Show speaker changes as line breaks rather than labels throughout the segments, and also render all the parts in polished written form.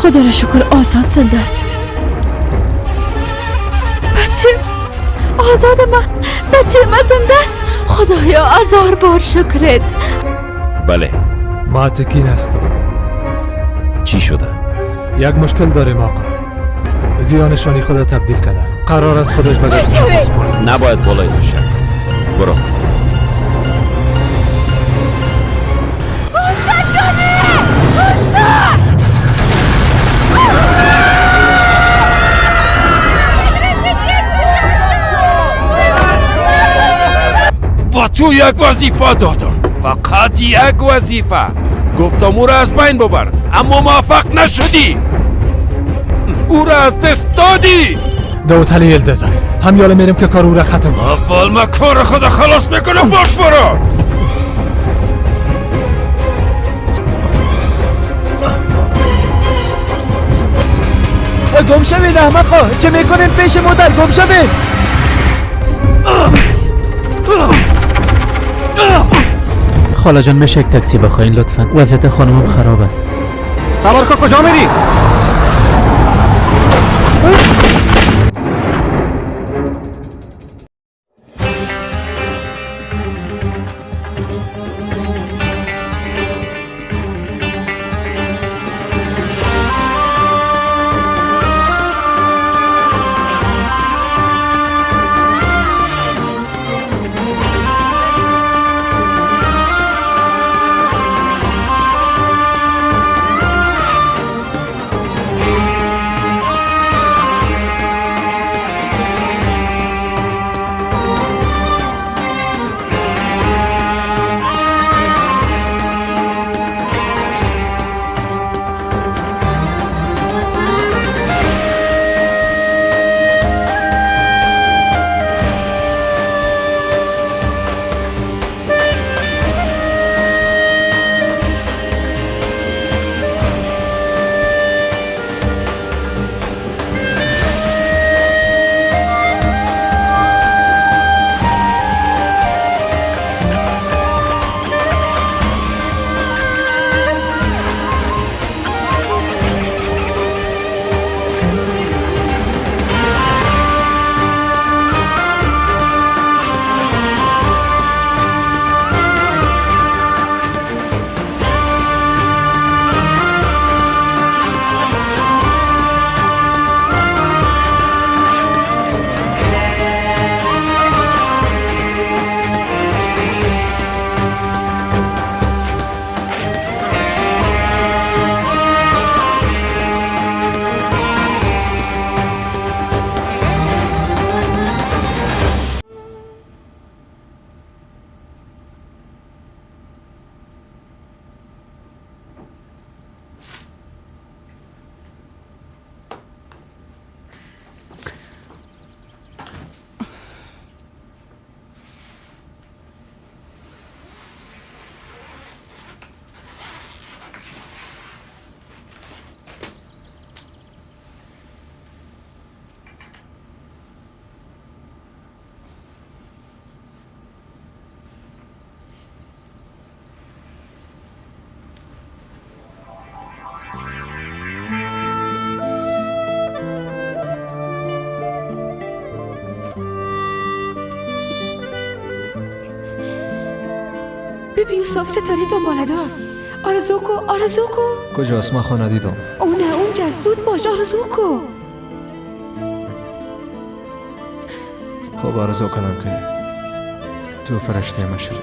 خدا را شکر آزاد زنده است. بچه آزاد من، بچه من زنده است. خدایا هزار بار شکرت.
بله
ما تکین هستم.
چی شده؟
یک مشکل داریم آقا. زیانشانی خود تبدیل کرده. قرار است خودش به گرفتن.
نباید بالای تو شد. برو. با تو یک وظیفه دادم، فقط یک وظیفه. گفتم او را از بین ببر، اما موفق نشدی. او را از دست دادی.
داوتلی یلدز است. هم یالا میرم که کار او را ختم کنم.
اول من کار خود خلاص میکنم. باش برو.
گم شوین احمقا، چه میکنین پیش مادر؟ گم شوین.
خاله جان میشه یک تاکسی بخواین لطفا؟ وضعیت خانمم خراب است.
سوار کو، کجا میری؟
ببین یوسف ستاره دنباله دار. آرزو کو، آرزو کو.
کجاست؟ ما خانه دیدم.
او نه اونجا، زود باش آرزو کو.
خب آرزو کنم که تو فرشته ما شوی.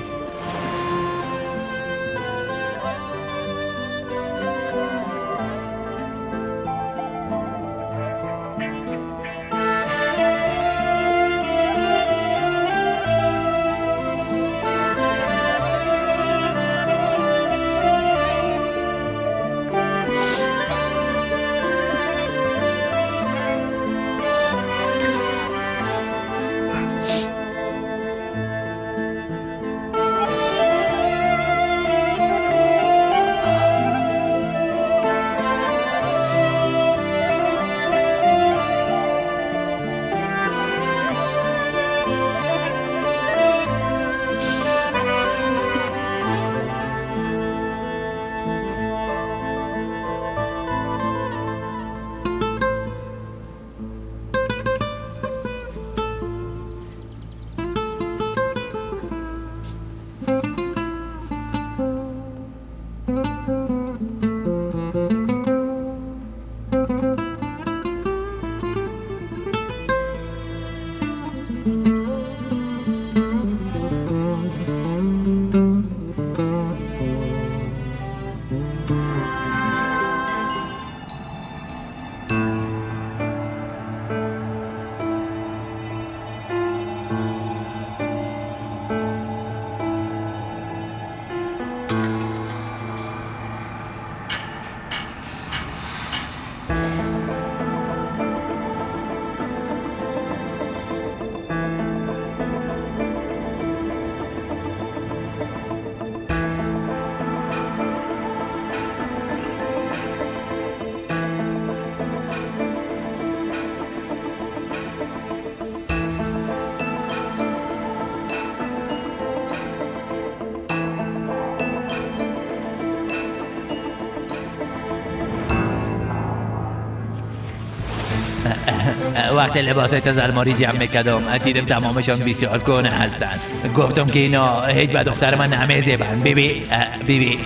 وقتی لباسای از الماری جمع میکردم دیدم تمامشان بسیار کهنه هستند. گفتم که اینا هیچ به دختر من نمیزیبند. بیبی بیبی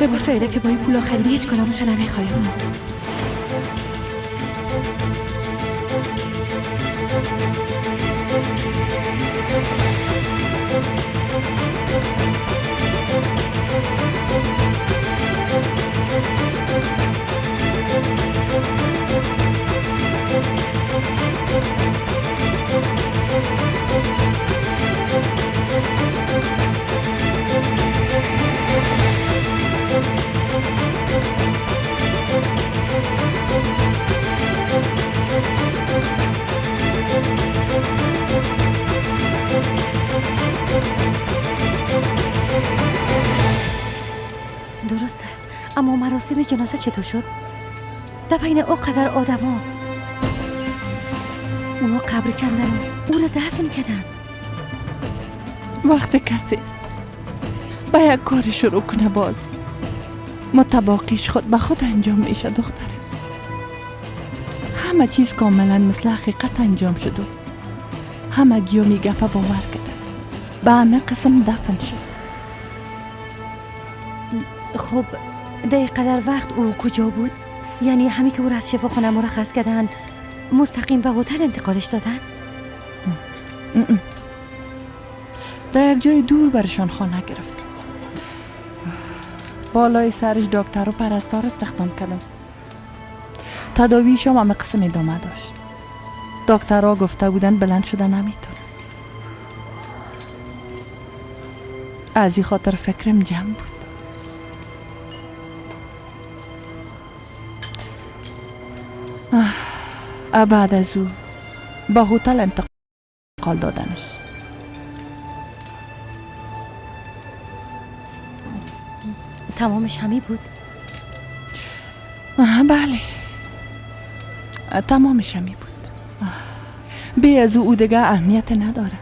لباسایی که با این پولا خریدی هیچ کدامش نمیخوایم. درست است، اما مراسم جنازه چطور شد؟ در بین او قدر آدما اونا قبر کندن و او را دفن کردن.
وقت کسی با یک کار شروع کنه باز متباقیش خود به خود انجام میشه دختره. همه چیز کاملا مثل حقیقت انجام شد و همه گیامی گپه باور کردن. به همه قسم دفن شد.
خب در قدر وقت او کجا بود؟ یعنی همین که او را از شفاخانه مرخص کردن مستقیم به هتل انتقالش دادن؟
در یک جای دور برشان خانه گرفت. بالای سرش دکتر و پرستار استخدام کردم. تداویش هم همه قسم ادامه داشت. دکترها گفته بودن بلند شده نمیتونه. از این خاطر فکرم جمع بود. بعد از او به هتل انتقال دادنش.
تمامش همی بود؟
بله تمامش همی بود. بی از او دیگه اهمیت نداره.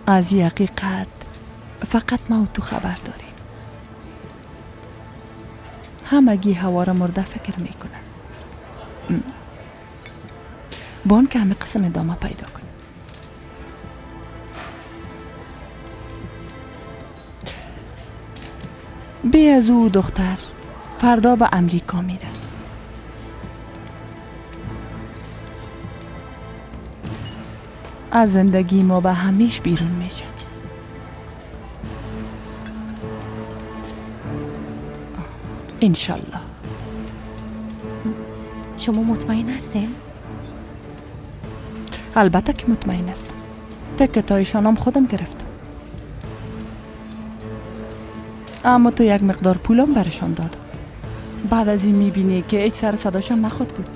از حقیقت فقط ما و تو خبر داریم. همگی هوا را مرده فکر میکنن. بان که همه قسم ادامه پیدا کنه. بی از او دختر فردا به امریکا میره. از زندگی ما به همیش بیرون میشه. انشالله.
شما مطمئن هستین؟
البته که مطمئن هستم. تکتایشان هم خودم گرفتم. اما تو یک مقدار پولم برشان دادم. بعد از این میبینی که هیچ سر صداشان نخود بود.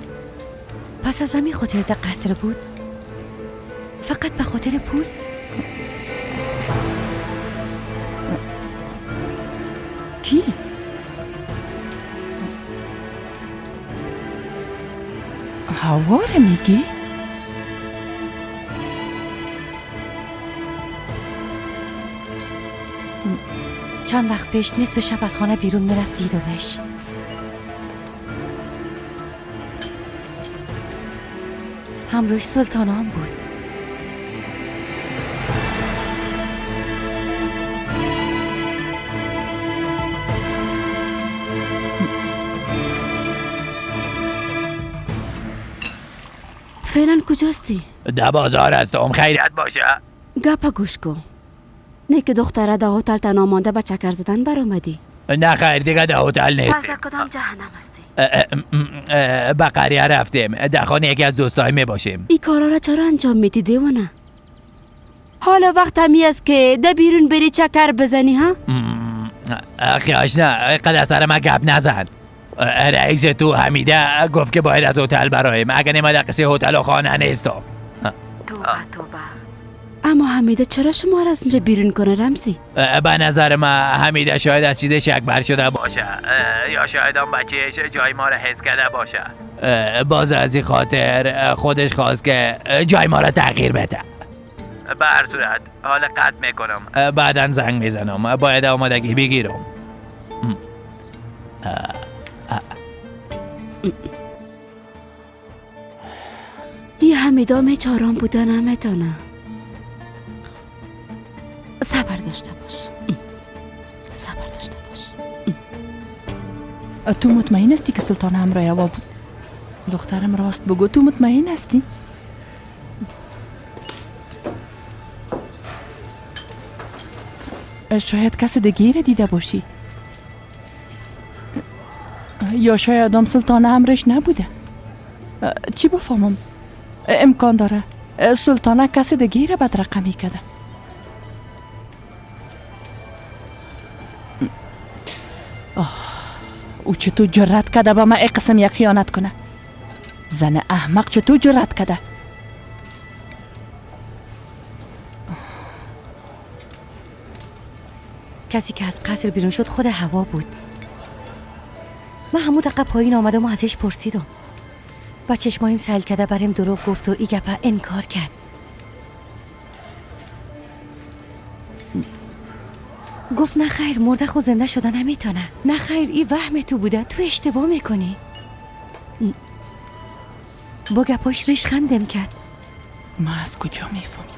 پس از همین خاطر در قصر بود؟ فقط به خاطر پول؟
کی؟ هوا رو میگی؟
چند وقت پیش نصف شب از خانه بیرون میرفت دیدمش. همراهش سلطانان بود. فعلا کجاستی؟
در بازار هستم. خیرت باشه.
گپا گوش کن. نه که دختره در هتل تنها مانده به چکر زدن برآمدی.
نه خیر دیگه در هتل نیستیم.
پس در کدام جهنم هستی؟
به قریه رفتیم. در خانه یکی از دوستای می باشیم.
این کارا را چرا انجام میدی دیوانه؟ حالا وقت همی است که ده بیرون بری چکر بزنی ها؟
خیاش نه، قدر سر ما گپ نزن. رئیس تو حمیده گفت که باید از هتل برایم، اگه نما در قصه هتل و خانه نیستم.
توبه توبه. اما حمیده چرا شما را از اونجا بیرون کنه رمزی؟
به نظر من حمیده شاید از چیز شکبر شده باشه، یا شاید آن بچهش جای ما را حس کرده باشه. باز از این خاطر خودش خواست که جای ما را تغییر بده. به هر صورت حالا قطع میکنم، بعدا زنگ میزنم، باید آمادگی بگیرم.
یه حمیده هیچ آرام بوده نمیتونه. صبر داشته باش، صبر داشته باش.
تو مطمئن هستی که سلطان همراه هوا بود؟ دخترم راست بگو، تو مطمئن هستی؟ شاید کس دیگه را دیده باشی، یا شاید هم سلطان همراهش نبوده. چی بفهمم؟ امکان داره سلطانه کس دیگه را بد رقمی کرده. او چطور جرأت کرده با من ای قسم یک خیانت کنه؟ زن احمق چطور جرأت کرده؟
کسی که از قصر بیرون شد خود هوا بود. من همون دقیقه پایین آمدم و ازش پرسیدم. با چشمایم سیل کرده بریم دروغ گفت و ای گپه انکار کرد. گفت نه خیر، مرده خود زنده شده نمیتونه. نه خیر، ای وهم تو بوده، تو اشتباه میکنی. با گپاش ریش خندم کرد.
من از کجا میفهمیدم؟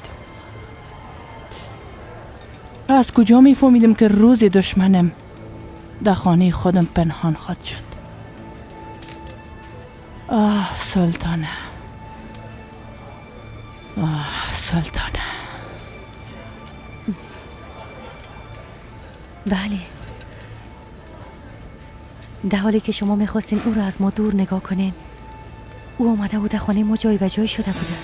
از کجا میفهمیدم که روز دشمنم در خانه خودم پنهان خواهد شد؟ آه سلطانه، آه سلطانه.
بله، در حالی که شما میخواستین او را از ما دور نگاه کنین، او آمده بود در خانه ما جای به جای شده بوده.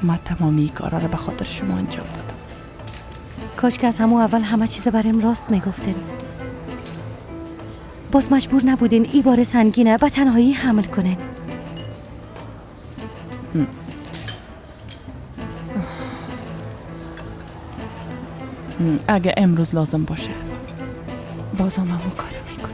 من تمامی کارا را به خاطر شما انجام دادم.
کاش که از همون اول همه چیز برایم راست میگفتین. باز مجبور نبودین ای بار سنگینه و تنهایی حمل کنین.
اگه امروز لازم باشه بازم همون کارو میکنم.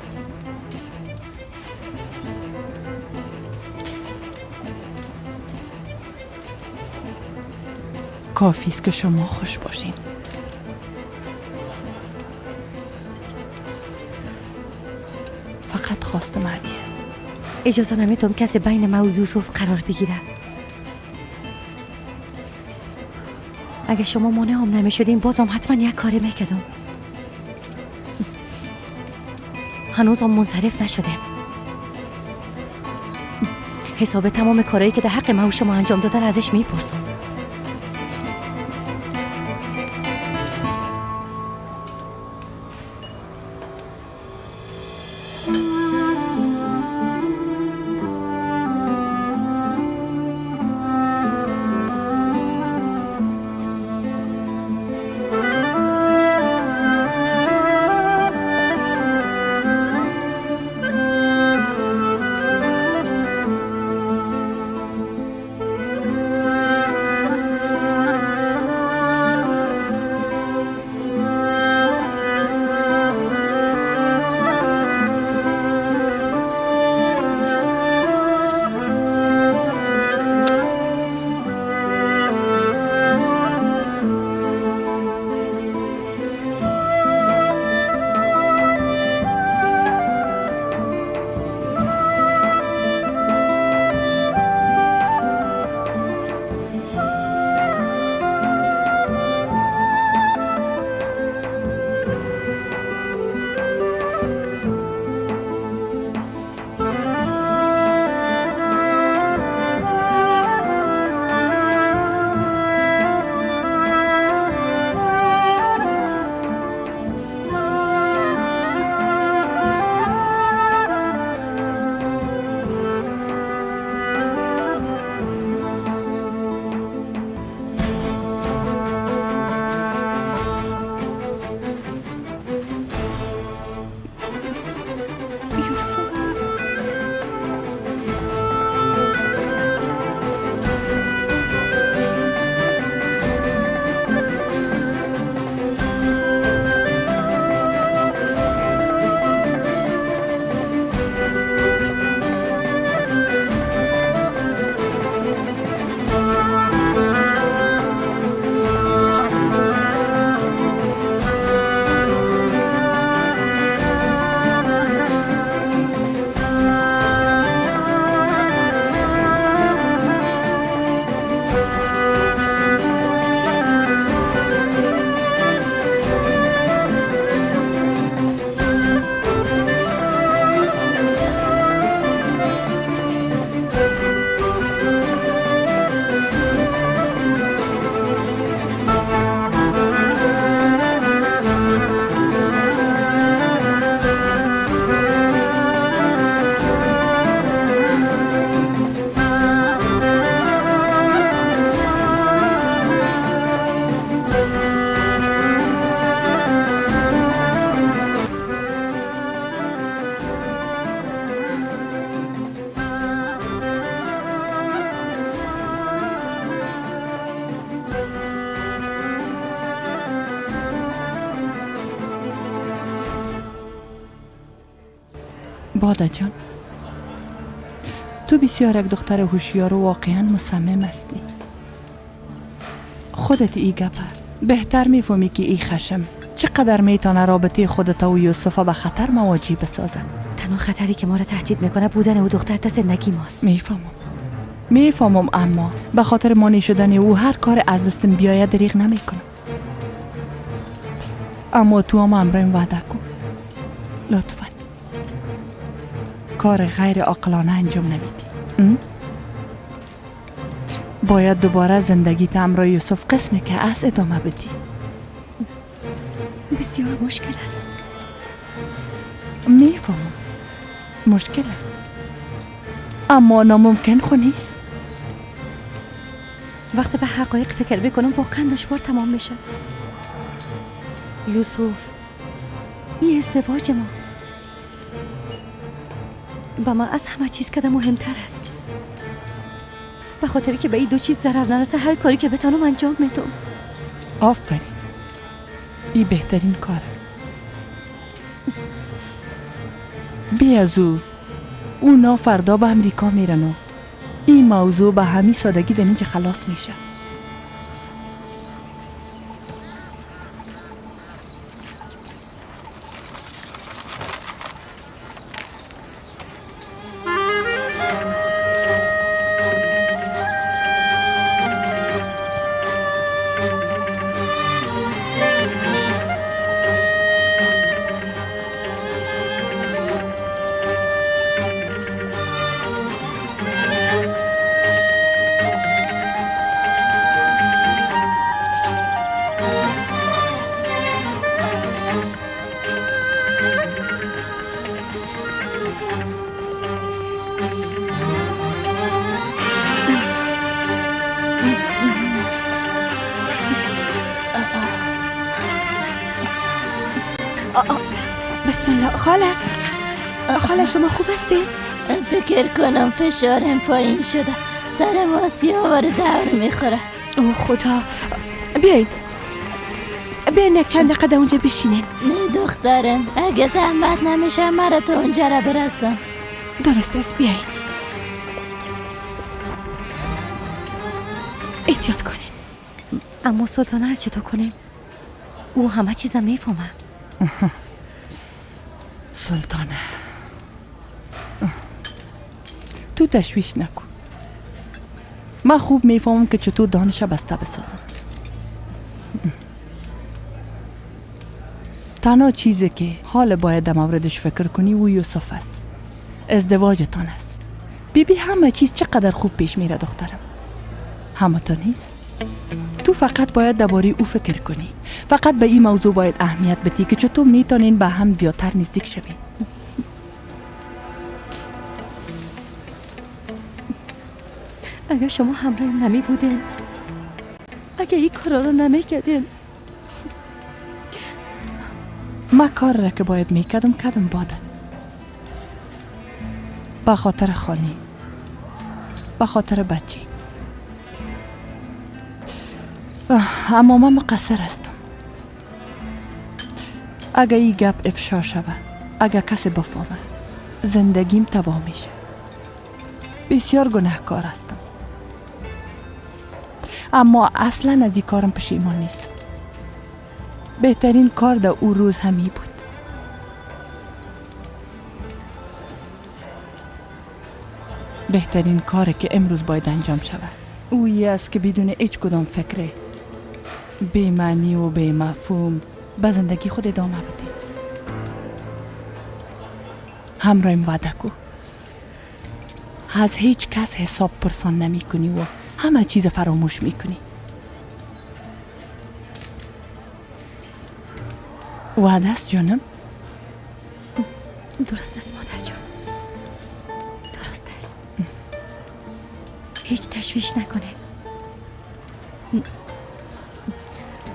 کافی است که شما خوش باشین. فقط خواست من است.
اجازه نمیتم کسی بین ما و یوسف قرار بگیره. اگه شما مانع هم نمیشدین بازم حتما یک کاری میکردم. هنوزم منصرف نشدم. حساب تمام کارهایی که در حق ما و شما انجام داده را ازش میپرسم.
باده جان، تو بسیار یک دختر هوشیار و واقعا مصمم هستی. خودت ای گپه بهتر میفهمی که ای خشم چقدر میتونه رابطه خودت و یوسف به خطر مواجه بسازه.
تنها خطری که ما را تهدید میکنه بودن او دختر تا زندگی ماست.
میفهمم، اما به خاطر مانع شدن او هر کار از دستم بیاید دریغ نمیکنم. اما تو هم امرایم وعده کن لطفا کار غیر عاقلانه انجام نمیدی. باید دوباره زندگی تا امرای یوسف قسمی که از ادامه بدی.
بسیار مشکل است.
میفهمم مشکل است، اما ناممکن خو نیست.
وقتی به حقایق فکر بکنم واقعا دشوار تمام میشه. یوسف، این ازدواج ما با من از همه چیز که مهمتر است. به خاطری که به این دو چیز ضرر نرسه هر کاری که بتانم انجام میدم.
آفرین، این بهترین کار است. بی از او اونا فردا به امریکا میرن و این موضوع به همین سادگی در اینجا خلاص میشه.
بسم الله. خاله، خاله شما خوب هستین؟
فکر کنم فشارم پایین شده، سرم آسیا دور میخوره.
او خدا، بیاین بیاین یک چند دقیقه اونجا بشینین.
نه دخترم، اگه زحمت نمیشه مرا تا اونجا را برسم.
درست است، بیاین. احتیاط کنین.
اما سلطانه را چطور کنیم؟ او همه چیزم میفهمه.
سلطانه تو تشویش نکن. من خوب میفهمم که چطور دانش بسته بسازم. تنها چیزی که حال باید در موردش فکر کنی او یوسف است، ازدواجتان است. بیبی همه چیز چقدر خوب پیش میره دخترم. همه تو نیست. تو فقط باید درباره او فکر کنی. فقط به این موضوع باید اهمیت بدی که چطور میتونین به هم زیادتر نزدیک شوین.
اگر شما همراهیم نمی بودین، اگر این کارا رو نمی کردین.
من کار را که باید میکردم کردم باده. به خاطر خانی، به خاطر بچی. اما من مقصر هستم. اگه این گپ افشا شوه، اگه کسی بفهمه، زندگیم تباه میشه. بسیار گناهکار هستم، اما اصلا از این کارم پشیمان نیستم. بهترین کار در او روز همی بود. بهترین کاری که امروز باید انجام شود اویی است که بدون هیچ کدام فکره بی معنی و بی مفهوم به زندگی خود ادامه بدی. همراهیم وعده کو از هیچ کس حساب پرسان نمی کنی و همه چیز فراموش می کنی. وعده است جانم؟
درست است مادر جان، درست است. هیچ تشویش نکنه.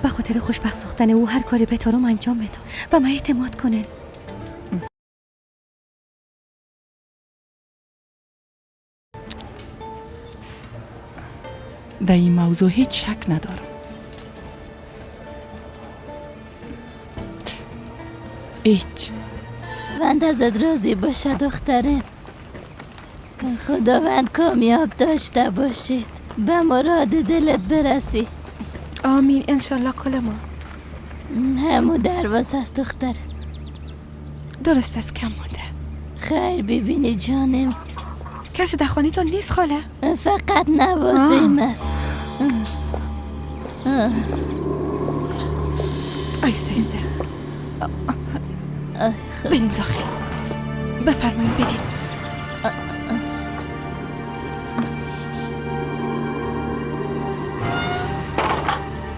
به خاطر خوشبخت ساختن او هر کاری بتونم انجام بدم و من اعتماد کنه.
در این موضوع هیچ شک ندارم. هیچ.
خداوند ازت راضی باشه دخترم. خداوند کامیاب داشته باشید، به مراد دلت برسی.
آمین انشالله. کل ما
همو دروازه است دختر.
درست است، کم مونده.
خیر ببینی جانم.
کسی در خانه تون نیست خاله؟
فقط نوازیم است.
آیسته آیسته برین داخل. بفرمایین برین.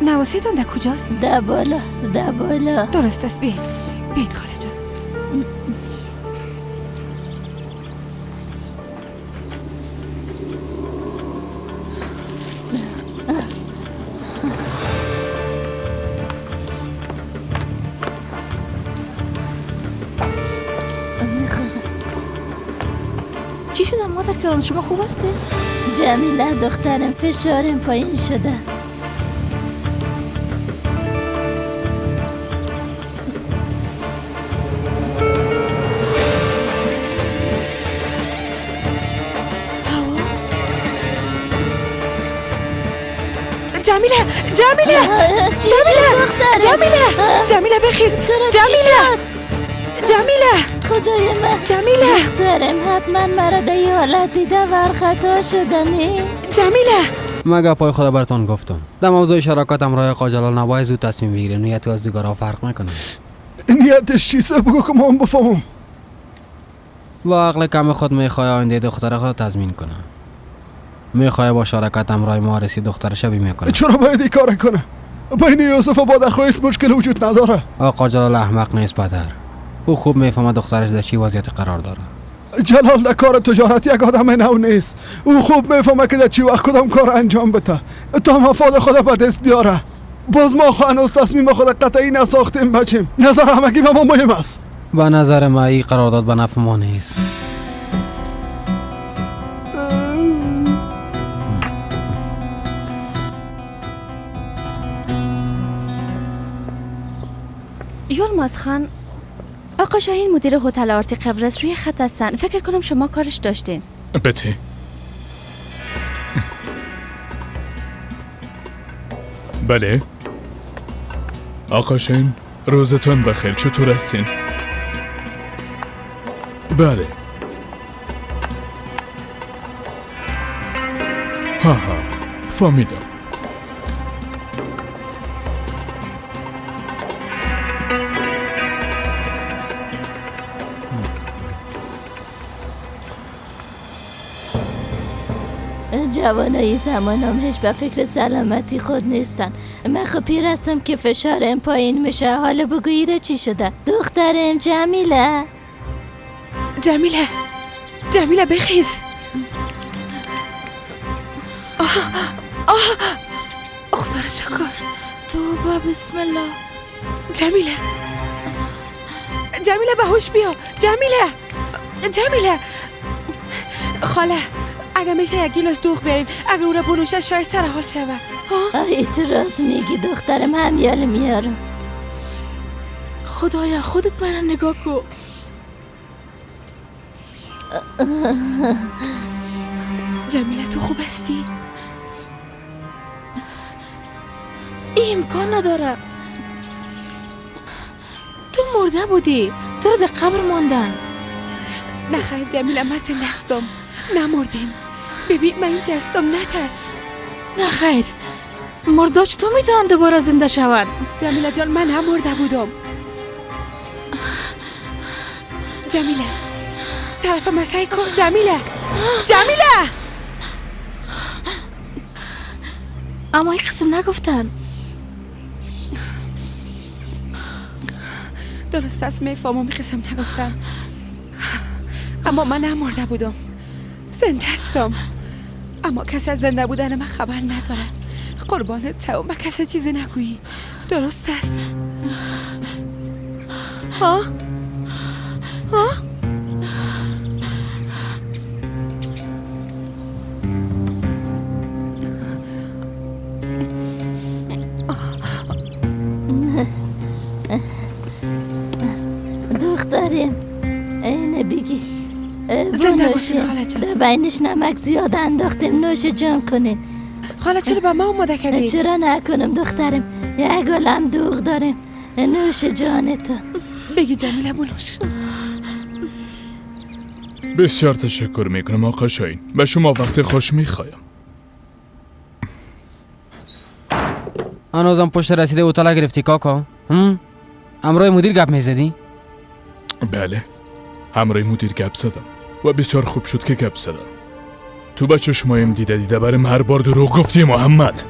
نواسه تان در کجاست؟
در بالاست، در بالا.
درست است، بیاین بیاین خاله جان.
چی شده مادر کلان؟ شما خوب هستی؟
جمیله دخترم فشارم پایین شده.
جمیله جمیله جمیله جمیله جمیله بخیز. جمیله جمیله
خدای من.
جمیله
دخترم حتما مرا در این حالت دیده و خطا شده. نی
جمیله
مگه پای خدا براتون گفتم در موضوع شراکت همراه آقا جلال نباید زود تصمیم بگیره. نیت از دیگرها فرق میکنه.
نیتش چیزه بگو که من بفهمم.
با عقل کم خود میخوای آینده دختر خود تضمین کنه. میخوای با شراکت همراه ما رسی دخترش بیمه کنه.
چرا باید این کار کنه؟ بین یوسف و با هیچ مشکل وجود نداره.
آقا جلال احمق نیست پدر. او خوب میفهمه دخترش در چی وضعیت قرار داره.
جلال در کار تجارت یک آدم نو نیست. او خوب میفهمه که در چی وقت کدام کار انجام بده تا مفاد خود به دست بیاره. باز ما هنوز تصمیم خود قطعی نساختیم بچیم. نظر همگی به ما مهم است.
به نظر ما این قرارداد به نفع ما نیست.
یولماز خان، آقا شاهین مدیر هتل آرتی قبرس روی خط هستن. فکر کنم شما کارش داشتین.
بته. بله آقا شاهین، روزتون بخیر. چطور هستین؟ بله. ها ها فهمیدم.
جوانای زمانم هیچ به فکر سلامتی خود نیستن. من خب پیر هستم که فشارم پایین میشه. حالا بگو ایره چی شده؟ دخترم جمیله.
جمیله جمیله بخیز. آه آه خدا رو شکر.
توبه بسم الله.
جمیله جمیله به هوش بیا. جمیله جمیله خاله اگه میشه یک گیلاس دوغ بیارین. اگه او را بنوشه شاید سر حال شوه.
آه تو راست میگی دخترم، همیال میارم.
خدایا خودت منم نگاه کو.
جمیله تو خوب هستی؟
این امکان نداره. تو مرده بودی، تو رو در قبر ماندن.
نه خیر جمیله، من زنده هستم، نمردیم. ببین من اینجا هستم، نترس.
نه خیر، مردا چطور میتونن دوباره زنده شوند؟
جمیله جان من هم مرده بودم. جمیله طرف مسیح کن. جمیله جمیله.
اما این قسم نگفتن.
درست است میفهمم، این قسم نگفتم، اما من نمرده بودم، زنده هستم. اما کسی از زنده بودن من خبر نداره. قربانت شوم، به کسی چیزی نگویی. درست است؟ ها؟ ها؟
دخترم باشین. در بینش نمک زیاد انداختیم، نوش جان کنین.
خاله چرا به ما آماده کردی؟
چرا نکنم دخترم، یک گلم دوغ داریم. نوش جانتون.
بگی جمیله بنوش.
بسیار تشکر میکنم آقا شاهین، به شما وقت خوش میخوایم.
هنوزم پشت رسیده هتل گرفتی کاکا؟ همراه مدیر گپ میزدی؟
بله، همراه مدیر گپ زدم و بسیار خوب شد که گپ زدم. تو با چشمایم دیده برم هر بار دروغ گفتی محمد.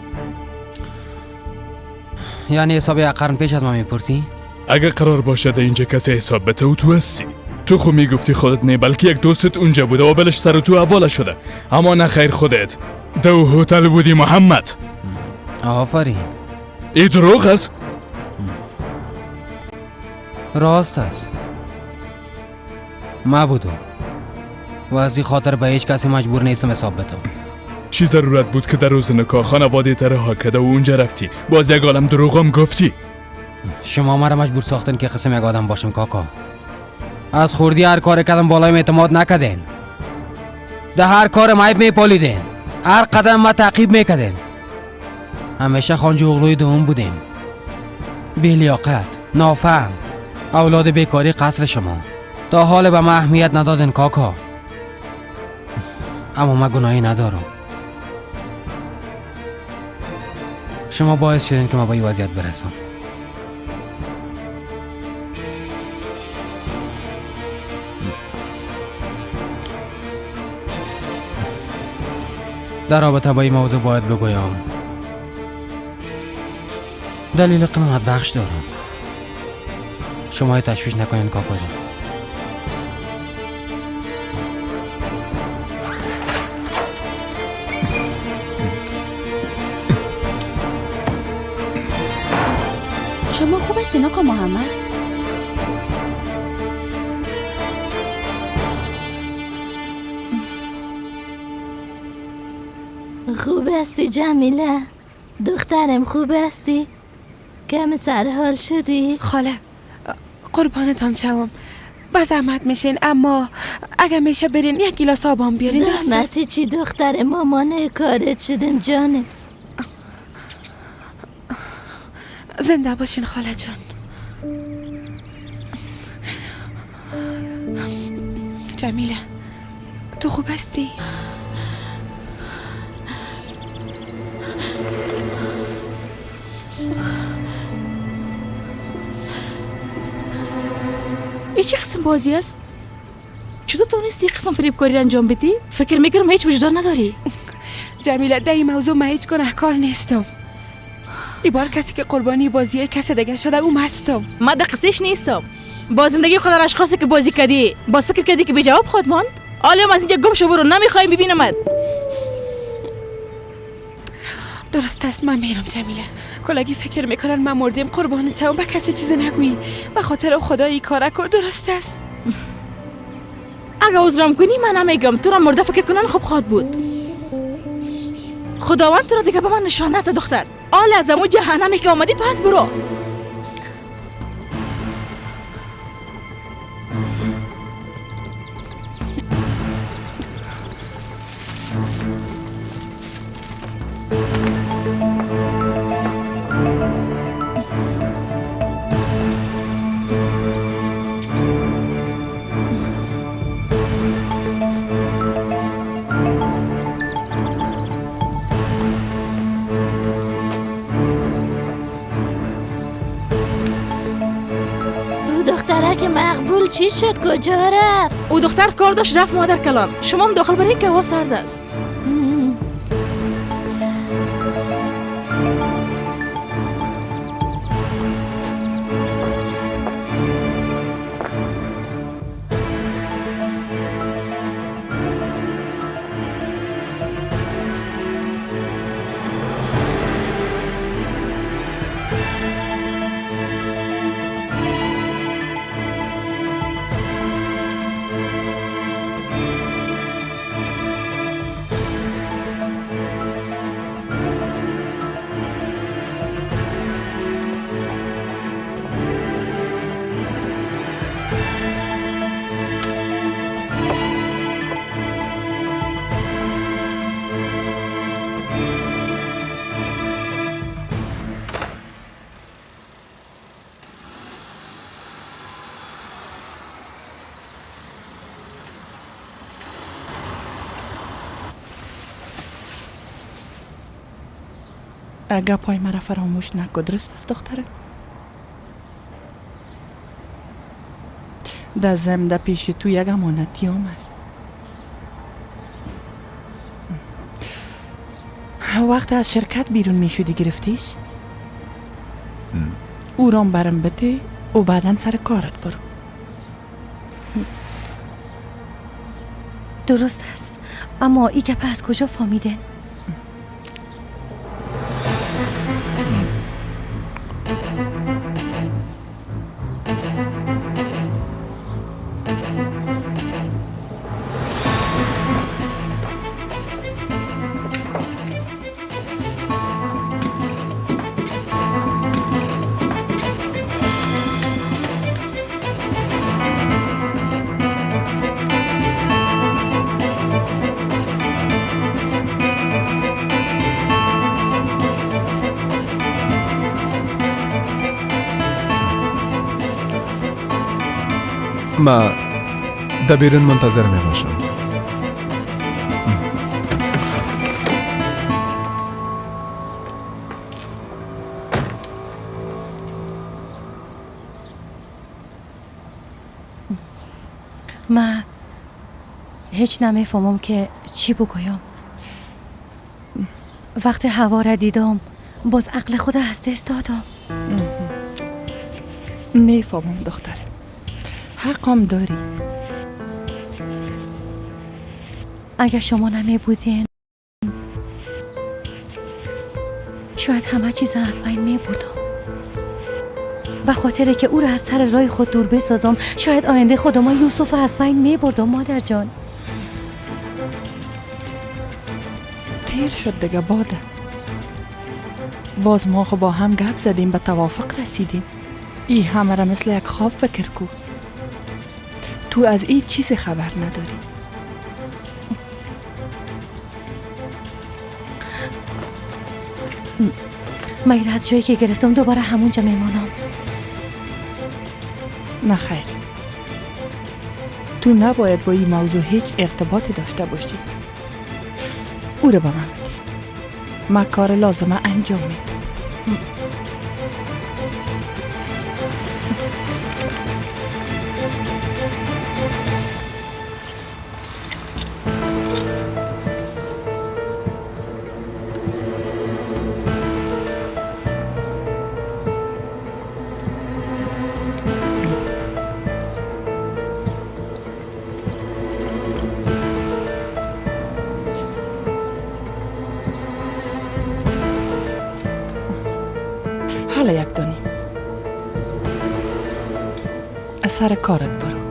یعنی حساب یک قرن پیش از ما میپرسی؟
اگه قرار باشه اینجا کسی حساب بده و تو هستی. تو خو میگفتی خودت نه، بلکه یک دوستت اونجا بوده و بلش سر تو حواله شده. اما نه خیر، خودت دو هتل بودی محمد.
آفرین.
ای دروغ است؟
راست است. ما بودم و از این خاطر به هیچ کسی مجبور نیستم حساب بدم.
چی ضرورت بود که در روز نکاح خانواده تره کرده و اونجا رفتی؟ باز یک عالم دروغم گفتی.
شما مرا مجبور ساختن که قسم یک آدم باشم کاکا. از خوردی هر کار کردم بالایم اعتماد نکردین. ده هر کار عیب میپالیدین. هر قدم ما تعقیب میکردین. همیشه خانجو اغلوی دوم بودیم. بی‌لیاقت، نافهم، اولاد بیکاری قصر شما. تا حال به ما اهمیت ندادین کاکا. اما من گناهی ندارم. شما باعث شدین که ما به این وضعیت برسم. در رابطه با این موضوع باید بگویم دلیل قناعت بخش دارم. شما تشویش نکنین کاکا جان.
شما خوب هستین آقا محمد؟
خوب هستی جمیله؟ دخترم خوب هستی؟ کم سرحال شدی؟
خاله قربانتان شوم، به زحمت میشین، اما اگه میشه برین یک گیلاس آبام بیارین. درست؟
زحمتی چی دختر، مامانه کارت شدیم جانم.
زنده باشین خاله جان. جمیله تو خوب هستی؟
ای چه قسم بازی است؟ چطور تونستی قسم فریبکاری انجام بدی؟ فکر میکنم هیچ وجدان نداری.
جمیله در این موضوع من هیچ گناهکار نیستم. ای بار کسی که قربانی بازی کسی دیگه شده او هستم.
من در قصهش نیستم. با زندگی خود اشخاصی که بازی کردی باز فکر کردی که بی جواب خود ماند؟ حالا از اینجا گم شو برو، نمیخوایم ببینمت.
درست است، من میرم جمیله. کلگی فکر میکنن من مردیم. قربان چم، به کسی چیزی نگویی، به خاطر خدایی کارکو. درست است.
اگه عذرم کنی من نمیگم. تو را مرده فکر کنن خوب خواد بود. خداوند تو را دیگه به من نشان نده دختر. آل از امو جهنمی که آمدی پس برو.
مقبول چی شد؟ کجا رفت؟
او دختر کار داشت رفت مادر کلان. شما هم داخل برین که هوا سرد است. گپای مرا فراموش نکن، درست است دختره؟ در زمده پیش تو یک امانتی هم است. وقت از شرکت بیرون می شدی گرفتیش؟ او رام برم بده و بعدا سر کارت برو.
درست است، اما ای گپ از کجا فهمیده؟
ما در بیرون منتظر می باشم.
من هیچ نمیفهمم که چی بگویم. وقتی هوا را دیدم باز عقل خود از دست دادم.
میفهمم دختره، حقم داری.
اگر شما نمی بودین شاید همه چیز از بین می بردم. به خاطر که او را از سر راه خود دور بسازم شاید آینده خودم یوسف از بین می بردم. مادر جان
تیر شد دیگه باده. باز ما خب با هم گپ زدیم، به توافق رسیدیم. ای همه را مثل یک خواب فکر کو. تو از این چیز خبر نداری.
مگر از جایی که گرفتم دوباره همونجا میمانم؟
نه خیر، تو نباید با این موضوع هیچ ارتباطی داشته باشی. او رو به من بده، من کار لازمه انجام میدم. حالا یک دانی از سر کارت برو.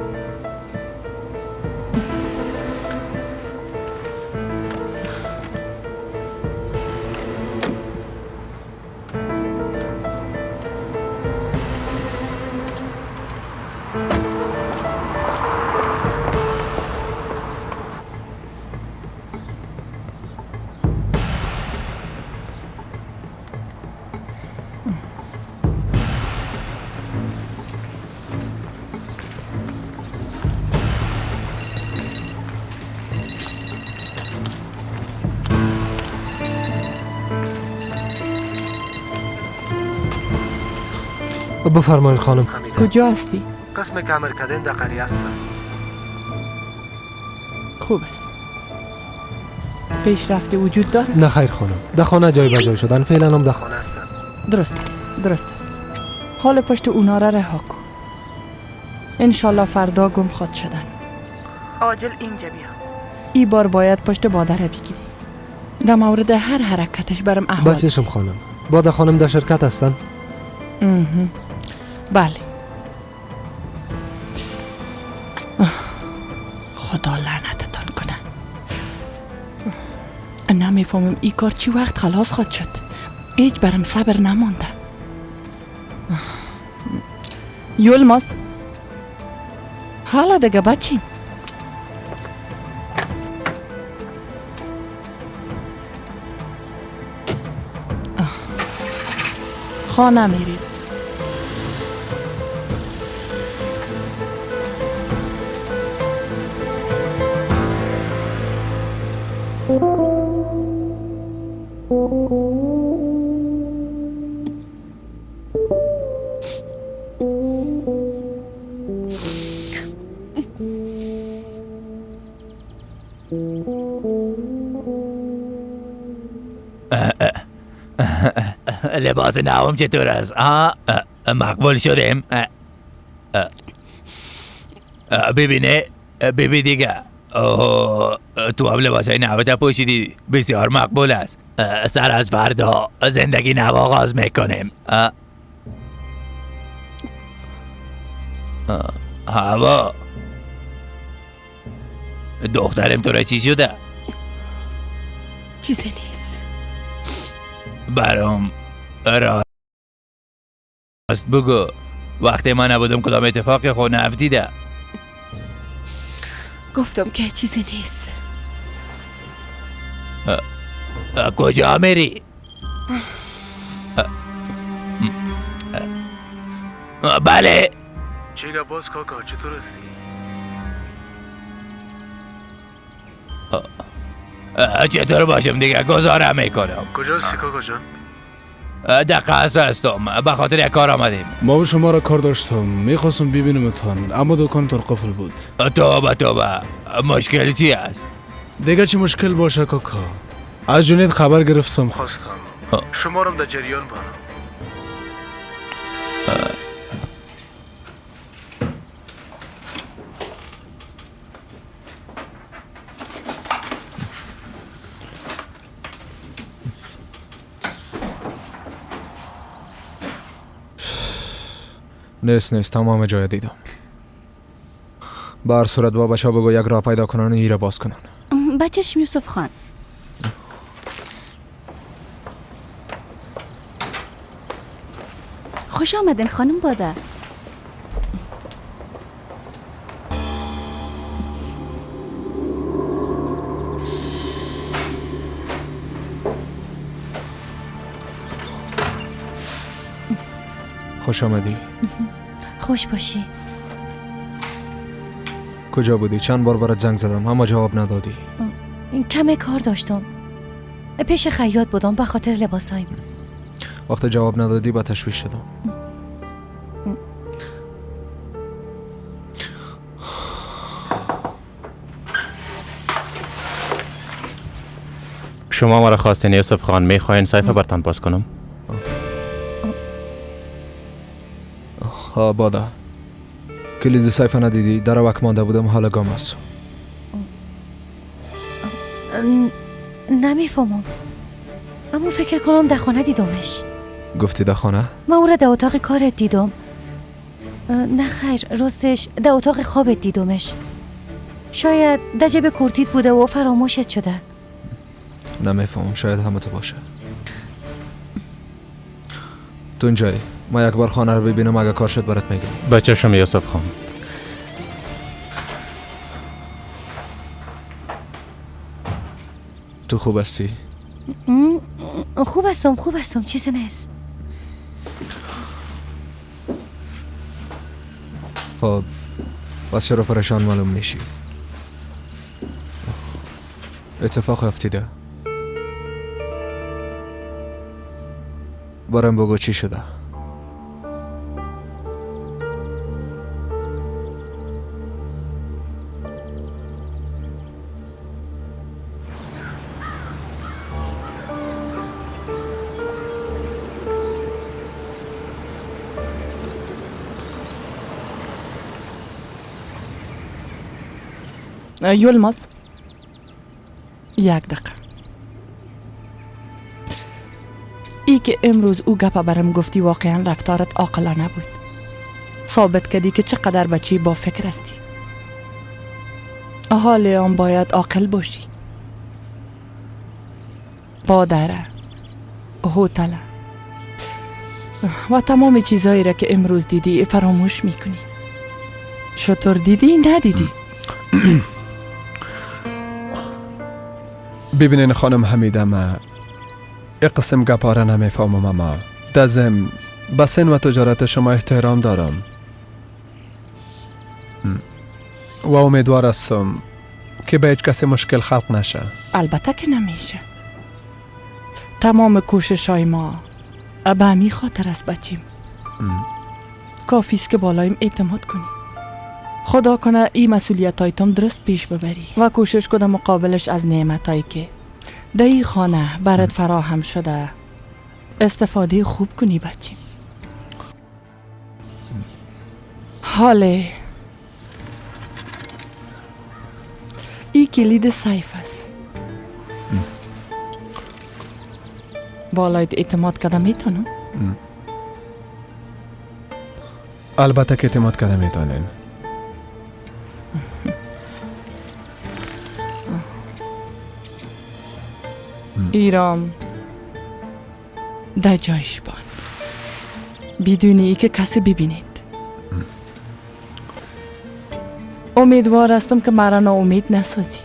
بفرمایید خانم.
کجا هستی؟
قسم کمر کردن در قریه هستم.
خوب است. پیشرفتی وجود داره؟
نه خیر خانم، در خانه جای بجای شدن، فعلا هم در خانه هستم.
درست است، درست است. حال پشت اونا را رها کن. انشالله فردا گم خواد شدن. عاجل اینجا بیا. ای بار باید پشت باده را بگیری. در مورد هر حرکتش برم احوال.
بچشم خانم، باده خانم در شرکت هستن؟
بله. خدا لعنتتان کنه. نمیفهمم ای کار چی وقت خلاص خواهد شد. هیچ برم صبر نمانده. یولماز حالا دیگه بچیم. خانه میریم.
لباس نوم چطور است؟ مقبول شدیم؟ ببینه ببین دیگه، تو هم لباس های نوت پوشیدی، بسیار مقبول است. سر از فردا زندگی نو آغاز میکنیم. هوا دخترم تو را چی شده؟
چیزی نیست.
برام راست بگو، وقتی من نبودم کدام اتفاقی خود نفتیده؟
گفتم که چیزی نیست.
کجا میری؟ بله.
چی گپ باز کاکا، چطور هستی؟
چطور باشم دیگه، گزاره میکنم.
کجا هستی کاکا جان؟
در قصر هستم، به خاطر یک کار آمدیم.
ما به شما را کار داشتم، میخواستم ببینمتان اما دکانتان قفل بود.
توبه توبه، مشکل چی است؟
دیگه چی مشکل باشه کاکا؟ از جنید خبر گرفتم، خواستم شما را در جریان بانم. نیست تمام جای دیدم. به هر صورت با بچه ها بگو یک راه پیدا کنن و ایره باز کنن.
بچه‌ش یوسف خان. خوش آمدین خانم باده.
خوش آمدی.
خوش باشی.
کجا بودی؟ چند بار برات زنگ زدم اما جواب ندادی.
کم کار داشتم، پیش خیاط بودم به خاطر لباسایم.
وقتی جواب ندادی با تشویش شدم.
شما مرا خواستین یوسف خان، میخواین سایفه برتان باز کنم؟
ها بادا، کلید سایفه ندیدی؟ در وک مانده بودم، حالا گام است.
نمیفهمم، اما فکر کنم در خانه دیدمش.
گفتی در خانه؟
من او را در اتاق کارت دیدم. نه خیر، راستش در اتاق خوابت دیدمش. شاید در جیب کورتیت بوده و فراموشت شده.
نمیفهمم، شاید همه تو باشه. تو اینجایی، ما یک بار خانه رو ببینم، اگه کار شد برات میگم.
بچه‌شم یوسف خان.
تو خوب هستی؟
خوب هستم، خوب هستم، چیزی نیست.
خب بس چرا پریشان معلوم میشی؟ اتفاق افتیده. برام بگو چی شده.
یلماز، یک دقیقه. ای که امروز او گپا برم گفتی واقعا رفتارت عاقلانه بود. ثابت کردی که چقدر بچه با فکر هستی. حال آن باید عاقل باشی. بادره، هتل و تمام چیزهایی را که امروز دیدی فراموش میکنی. شطور دیدی ندیدی؟
ببینین خانم حمیده، ما یک قسم گپاره نمیفهمم، اما در ضمن به سن و تجارت شما احترام دارم و امیدوار هستم که به هیچ کسی مشکل خلق نشه.
البته که نمیشه. تمام کوشش های ما به همی خاطر است بچیم. کافی است که بالایم اعتماد کنی. خدا کنه این مسئولیت های تم درست پیش ببری و کوشش کنه مقابلش از نعمت هایی که در این خانه برات فراهم شده استفاده خوب کنی بچیم. حاله ای کلید سیف است. بالایت اعتماد کده میتونم؟
البته که اعتماد کده میتونین.
ایران در جایش بان بدون ای که کسی ببینید. امیدوار هستم که مرا ناامید نسازی.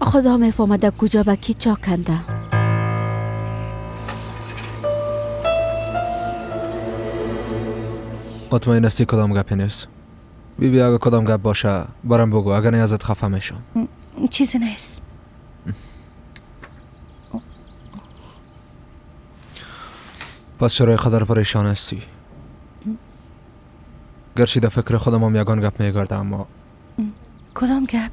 خدا میفهمد در کجا به کی چا کنده.
مطمئن هستی کدام گپی نیست؟ بی بی اگه کدام گپ باشه برام بگو، اگه نه ازت خفه میشم.
چیزی نیست.
پس چرا قدر پریشان هستی؟ گرچه در فکر خودم هم یگان گپ میگرده، اما
کدام گپ؟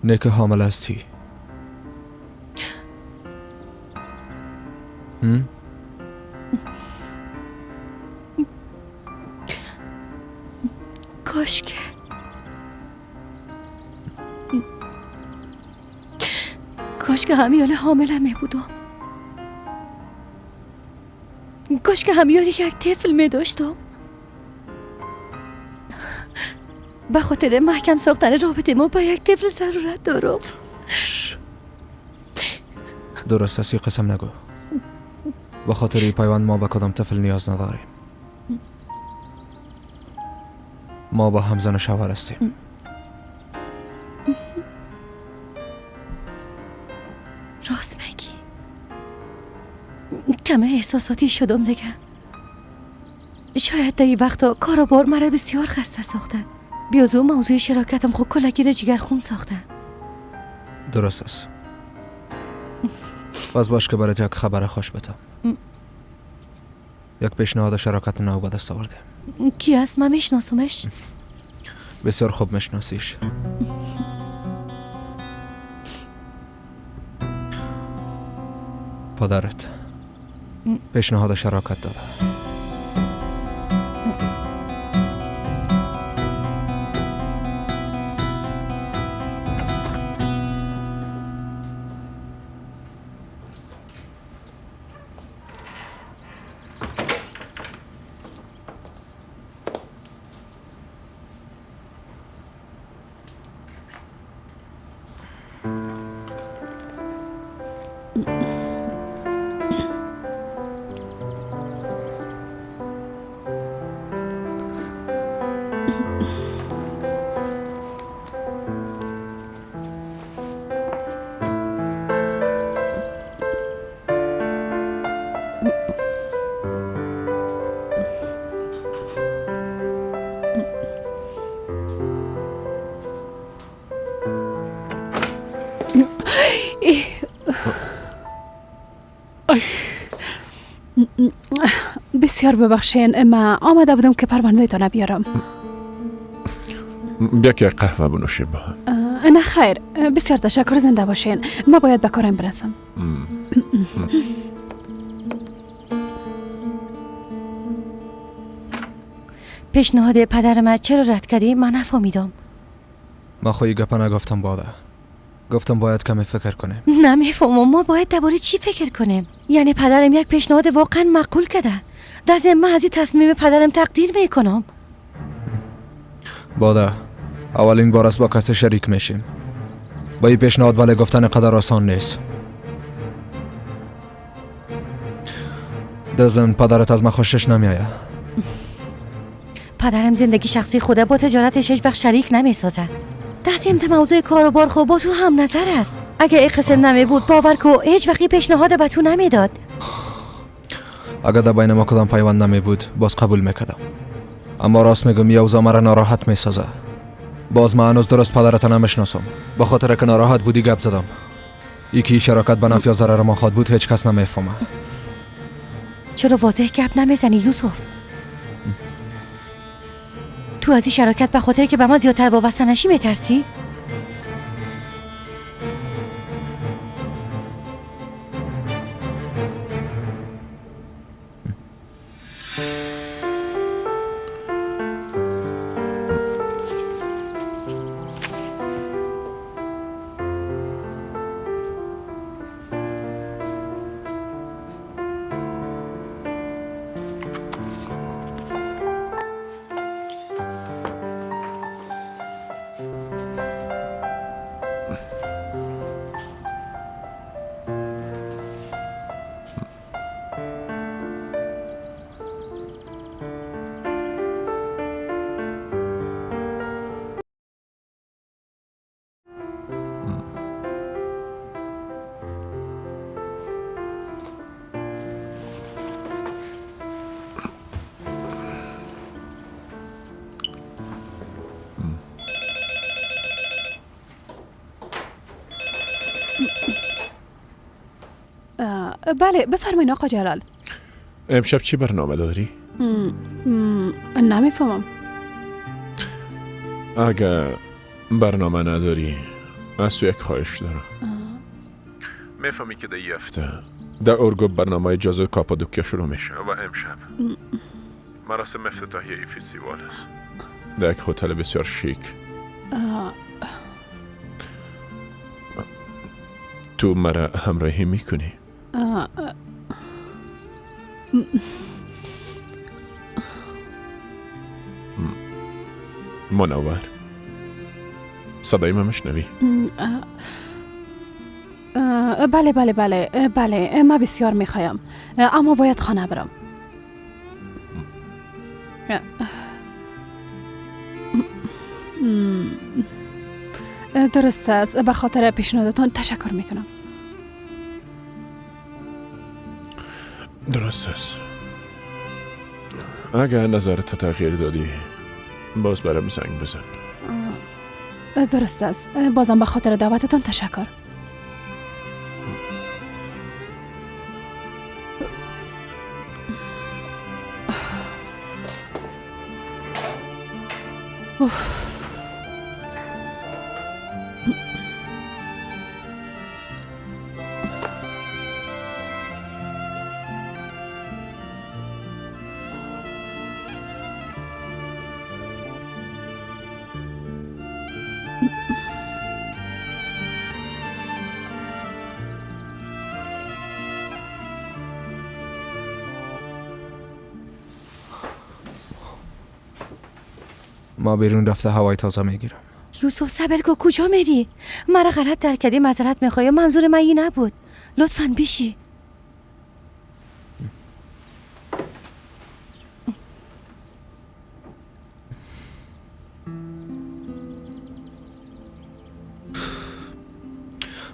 نه که حامل هستی.
کاش که کاش که همیال حامله می بودم. کاش که همیال یک طفل می داشتم. به خاطر محکم ساختن رابطه ما با یک طفل ضرورت دارم.
درست است، قسم نگو. به خاطر این پیوند ما به کدام طفل نیاز نداریم. ما با هم زن و شوهر هستیم.
راست میگی. کمه احساساتی شدم دیگه. شاید در این وقتا کار و بار مرا بسیار خسته ساخته. بیازو موضوع شراکتم خود کلگیر جگر خون ساخته.
درست است. باز باش که برات یک خبر خوش بدم. یک پیشنهاد شراکت نو به دست آوردیم.
کی است؟ من میشناسمش.
بسیار خوب میشناسیش. پدرت پیشنهاد شراکت داده.
بسیار ببخشین، ما آمده بودم که پرونده تانه بیارم.
بیا که قهوه بنوشیم با هم.
نه خیر، بسیار تشکر، زنده باشین. ما باید به کارم برسم.
پیشنهاد پدر من چرا رد کردی؟ من نفهمیدم.
ما خو گپ نگفتم باده. گفتم باید کمی فکر کنیم.
نمیفهمم ما باید درباره چی فکر کنیم؟ یعنی پدرم یک پیشنهاد واقعا معقول کرده. در ضمن من از این تصمیم پدرم تقدیر میکنم.
باده، اولین بار است با کسی شریک میشیم. با این پیشنهاد بله گفتن قدر آسان نیست. در ضمن پدرت از من خوشش نمیآید.
پدرم زندگی شخصی خوده با تجارتش هیچ وقت شریک نمیسازه. در ضمن موضوع کاروبار خود با تو هم نظر است. اگه این قسم نمی بود باور کو هیچ وقتی پیشنهاد به تو نمیداد.
اگر در بین ما کدام پیوند نمی بود باز قبول میکردم. اما راست میگم یه اوضاع مرا ناراحت میسازه. باز من هنوز درست پدرت نمیشناسم. به خاطر که ناراحت بودی گپ زدم. یکی شراکت به نفع یا ضرر ما خواد بود هیچ کس نمیفهمه.
چرا واضح گپ نمیزنی یوسف؟ تو از این شراکت به خاطر که به ما زیادتر وابسته نشی میترسی؟
بله بفرمایین آقا جلال.
امشب چی برنامه داری؟
نمیفهمم.
اگه برنامه نداری از تو یک خواهش دارم. میفهمی که در یه هفته در ارگو برنامه جزو کاپادوکیا شروع میشه و امشب مراسم افتتاحیه ای فستیوال است در یک هتل بسیار شیک. تو مرا همراهی میکنی؟ منور صدای من میشنوی؟
بله بله بله بله، من بسیار میخوایم اما باید خانه برم. درست است، به خاطر پیشنهادتان تشکر میکنم.
درست است. اگر نظرت تغییر دادی باز برام زنگ بزن.
درست است، بازم به خاطر دعوتتان تشکر. اوف.
ما بیرون رفته هوای تازه میگیرم.
یوسف صبر کو، کجا میری؟ مرا غلط درک کردی، معذرت میخوام، منظور من این نبود. لطفاً بیشی.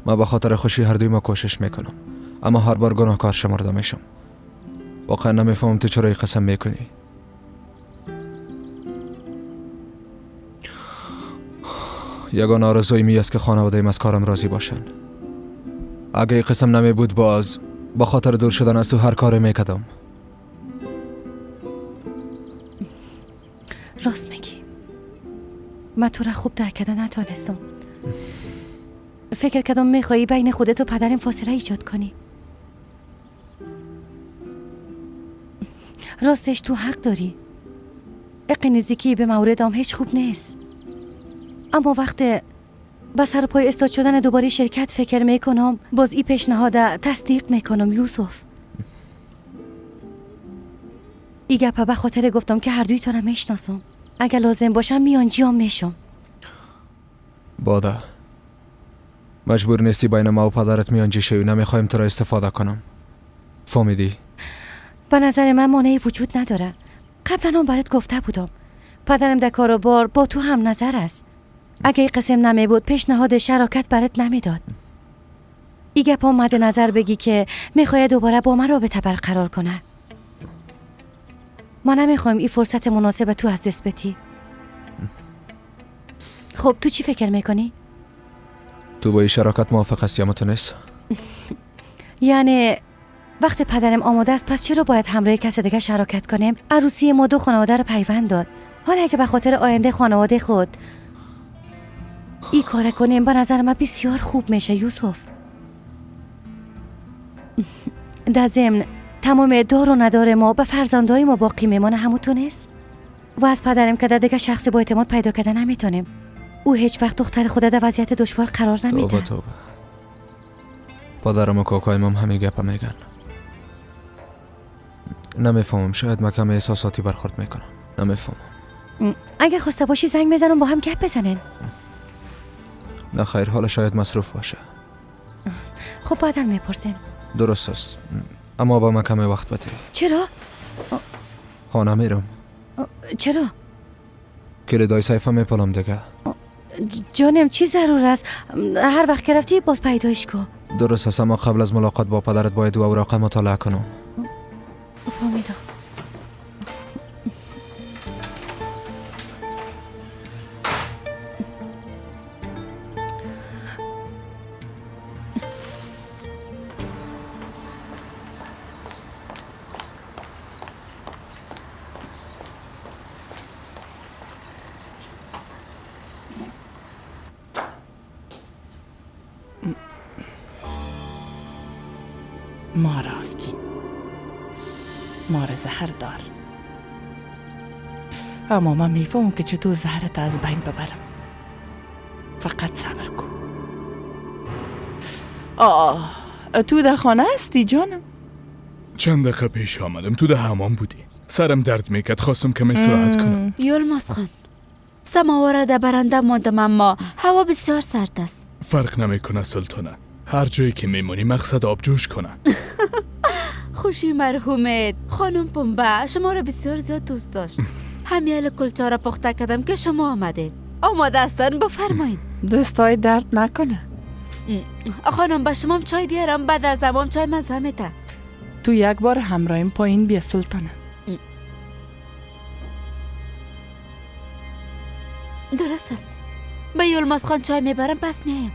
ما به خاطر خوشی هر دوی ما کوشش میکنم، اما هر بار گناهکار شمرده میشم. واقعا نمیفهمم تو چرا این قسم میکنی. یگان آرزوی می است که خانواده از کارم راضی باشن. اگه این قسم نمی بود باز با خاطر دور شدن از تو هر کاری میکردم.
راست میگی، من تو را خوب درک کرده نتانستم. فکر کردم میخوایی بین خودت و پدرم فاصله ایجاد کنی. راستش تو حق داری. اقی نزدیکی به موردم هیچ خوب نیست. اما وقت به سر پای استاد شدن دوباره شرکت فکر میکنم، باز ای پیشنهاد تصدیق میکنم یوسف. ای گپه به خاطر گفتم که هر دویتانم میشناسم. اگه لازم باشم میانجیام میشم.
باده، مجبور نیستی بین ما و پدرت میانجی شوی. نمیخوایم تو را استفاده کنم. فهمیدی؟
به نظر من مانعی وجود نداره. قبلا هم برات گفته بودم پدرم در کاروبار با تو هم نظر است. اگه این قسم نمی بود پیشنهاد شراکت برات نمیداد. ای گپ هم مد نظر بگی که میخواد دوباره با من رابطه برقرار کنه. ما نمیخوایم این فرصت مناسب تو از دست بدی. خب تو چی فکر میکنی؟
تو با این شراکت موافق هستی یا متنس؟
یعنی وقت پدرم آماده است پس چرا باید همراه کس دیگه شراکت کنیم؟ عروسی ما دو خانواده رو پیوند داد. حالا اگه به خاطر آینده خانواده خود این کار کنیم به نظر من بسیار خوب میشه یوسف. در ضمن تمام دار و ندار ما به فرزندای ما باقی میمانه، همون تو نیست؟ و از پدرم که در دیگه شخص با اعتماد پیدا کرده نمیتونیم. او هیچ وقت دختر خود در وضعیت دشوار قرار نمیده.
توبه توبه. پدرم و کاکایم هم همین گپ میگن. نمیفهمم، شاید من کم احساساتی برخورد میکنم. نمیفهمم.
اگه خواسته باشی زنگ میزنم با هم گپ بزنین.
نه خیر، حالا شاید مصروف باشه.
خب بعدا میپرسیم.
درست است، اما با من کمی وقت بده.
چرا؟
خانه میرم.
چرا؟
کلیدای سیفه میپلم دیگه.
جانم چی ضرور است؟ هر وقت که رفتی باز پیدایش کن.
درست است، اما قبل از ملاقات با پدرت باید اوراق مطالعه کنم.
فهمیدم.
ما راستی مار زهر دار، اما من میفهمم که چطور زهرت از بین ببرم. فقط صبر کن. آه تو در خانه هستی جانم؟
چند دقیقه پیش آمدم. تو در حمام بودی، سرم درد میکرد، خواستم کمی استراحت کنم.
یلماز خان، سماوار در برنده ماندم، اما هوا بسیار سرد است.
فرق نمیکنه سلطانه، هر جایی که میمونی مقصد آبجوش کنه.
خوشی مرحومت خانم پنبه شما را بسیار زیاد دوست داشت. همیال کلچه را پخته کردم که شما آمدین. آماده هستن، بفرمایین.
دستای درد نکنه.
خانم به شما چای بیارم؟ بعد از امام چای مزه میته.
تو یک بار همراهیم پایین بیا سلطانه.
درست است. به یلماز خان چای میبرم پس میایم.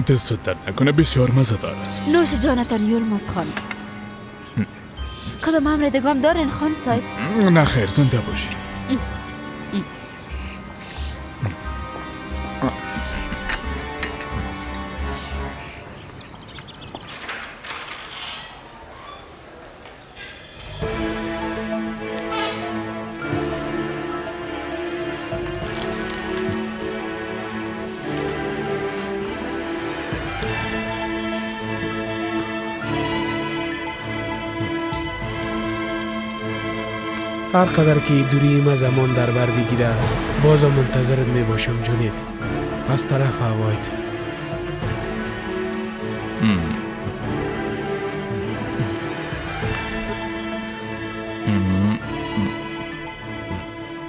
دستت درد نکنه، بسیار مزه دار است.
نوش جانتان یلماز خان. کدام امر دگام دارین خان صاحب؟
نه خیر، زنده باشی.
هر قدر که دوری ما زمان در بر بگیره بازم منتظرت می باشم جونید. از طرف هوایت.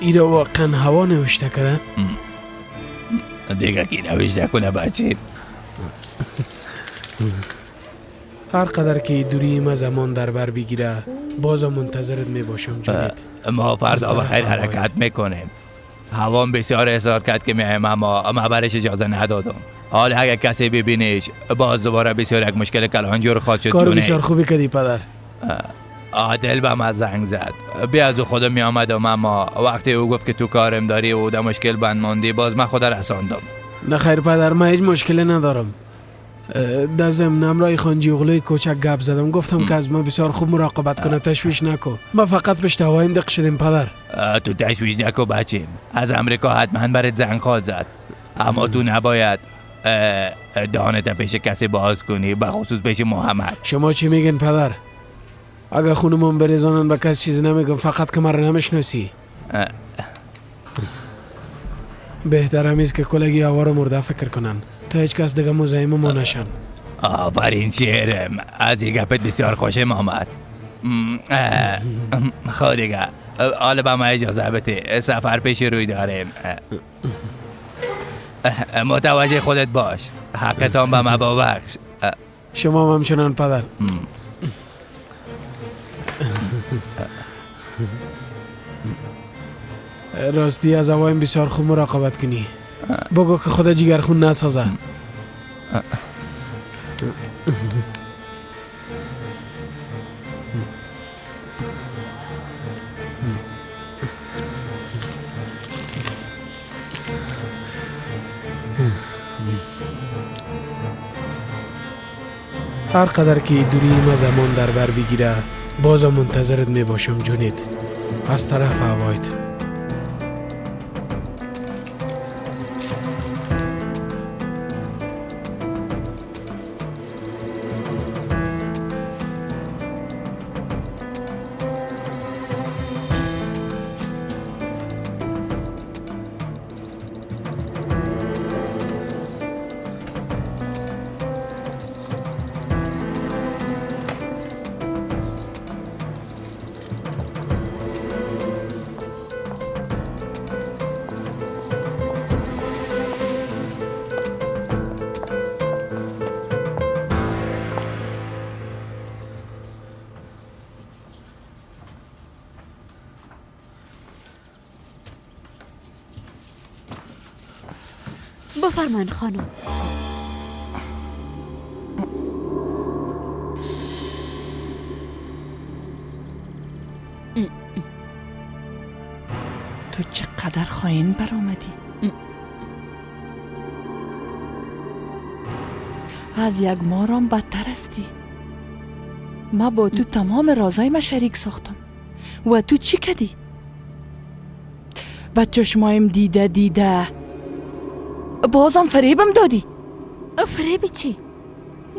ایرا واقعا هوا نوشته کرده؟
دیگه کی نوشته کنه بچه؟
هر قدر که دوری ما زمان در بر بگیره بازم منتظرت می باشم جونید.
ما فردا بخیر حرکت میکنیم. هوام بسیار اصرار کرد که میایم، اما ما برش اجازه ندادم. حالا اگر کسی ببینیش باز دوباره بسیار یک مشکل کلان جور خواهد شد.
کار بسیار خوبی کردی پدر.
عادل به من زنگ زد. بیا از خودم می آمدم، اما وقتی او گفت که تو کارم داری و در مشکل بند ماندی، باز من خود رساندم.
نه خیر پدر، من هیچ مشکلی ندارم. در ضمن همراه خانجی اغلوی کوچک گپ زدم، گفتم که از ما بسیار خوب مراقبت کنه، تشویش نکو. ما فقط پشت هوایم دق شدیم پدر.
تو تشویش نکو بچیم، از امریکا حتما برات زنگ خواهد زد، اما تو نباید دهانت پیش کسی باز کنی، به خصوص پیش محمد.
شما چی میگین پدر؟ اگه خونمون بریزانن به کس چیزی نمیگم، فقط که مرا نمیشناسی. بهتر همیز که کلگی هوا مرده فکر کنن تا هیچ کس دیگه مزاحم ما نشن.
آفرین شیرم، از این گپت بسیار خوشم آمد. خب دیگه حالا به ما اجازه بده، سفر پیش روی داریم. متوجه خودت باش، حقتان به ما ببخش.
شما همچنان پدر. راستی از هوایم بسیار خوب مراقبت کنی، بگو که خدا جگرخون نسازه. هر قدر که دوری ما زمان در بر بگیره، بازم منتظرت می باشم جونید. از طرف هوایت.
بفرمایین خانم.
تو چقدر خائن برآمدی. از یک مارم بدتر هستی. ما با تو تمام رازهای ما شریک ساختم و تو چی کدی؟ به چشمایم دیده دیده بازم فریبم دادی.
فریبی چی؟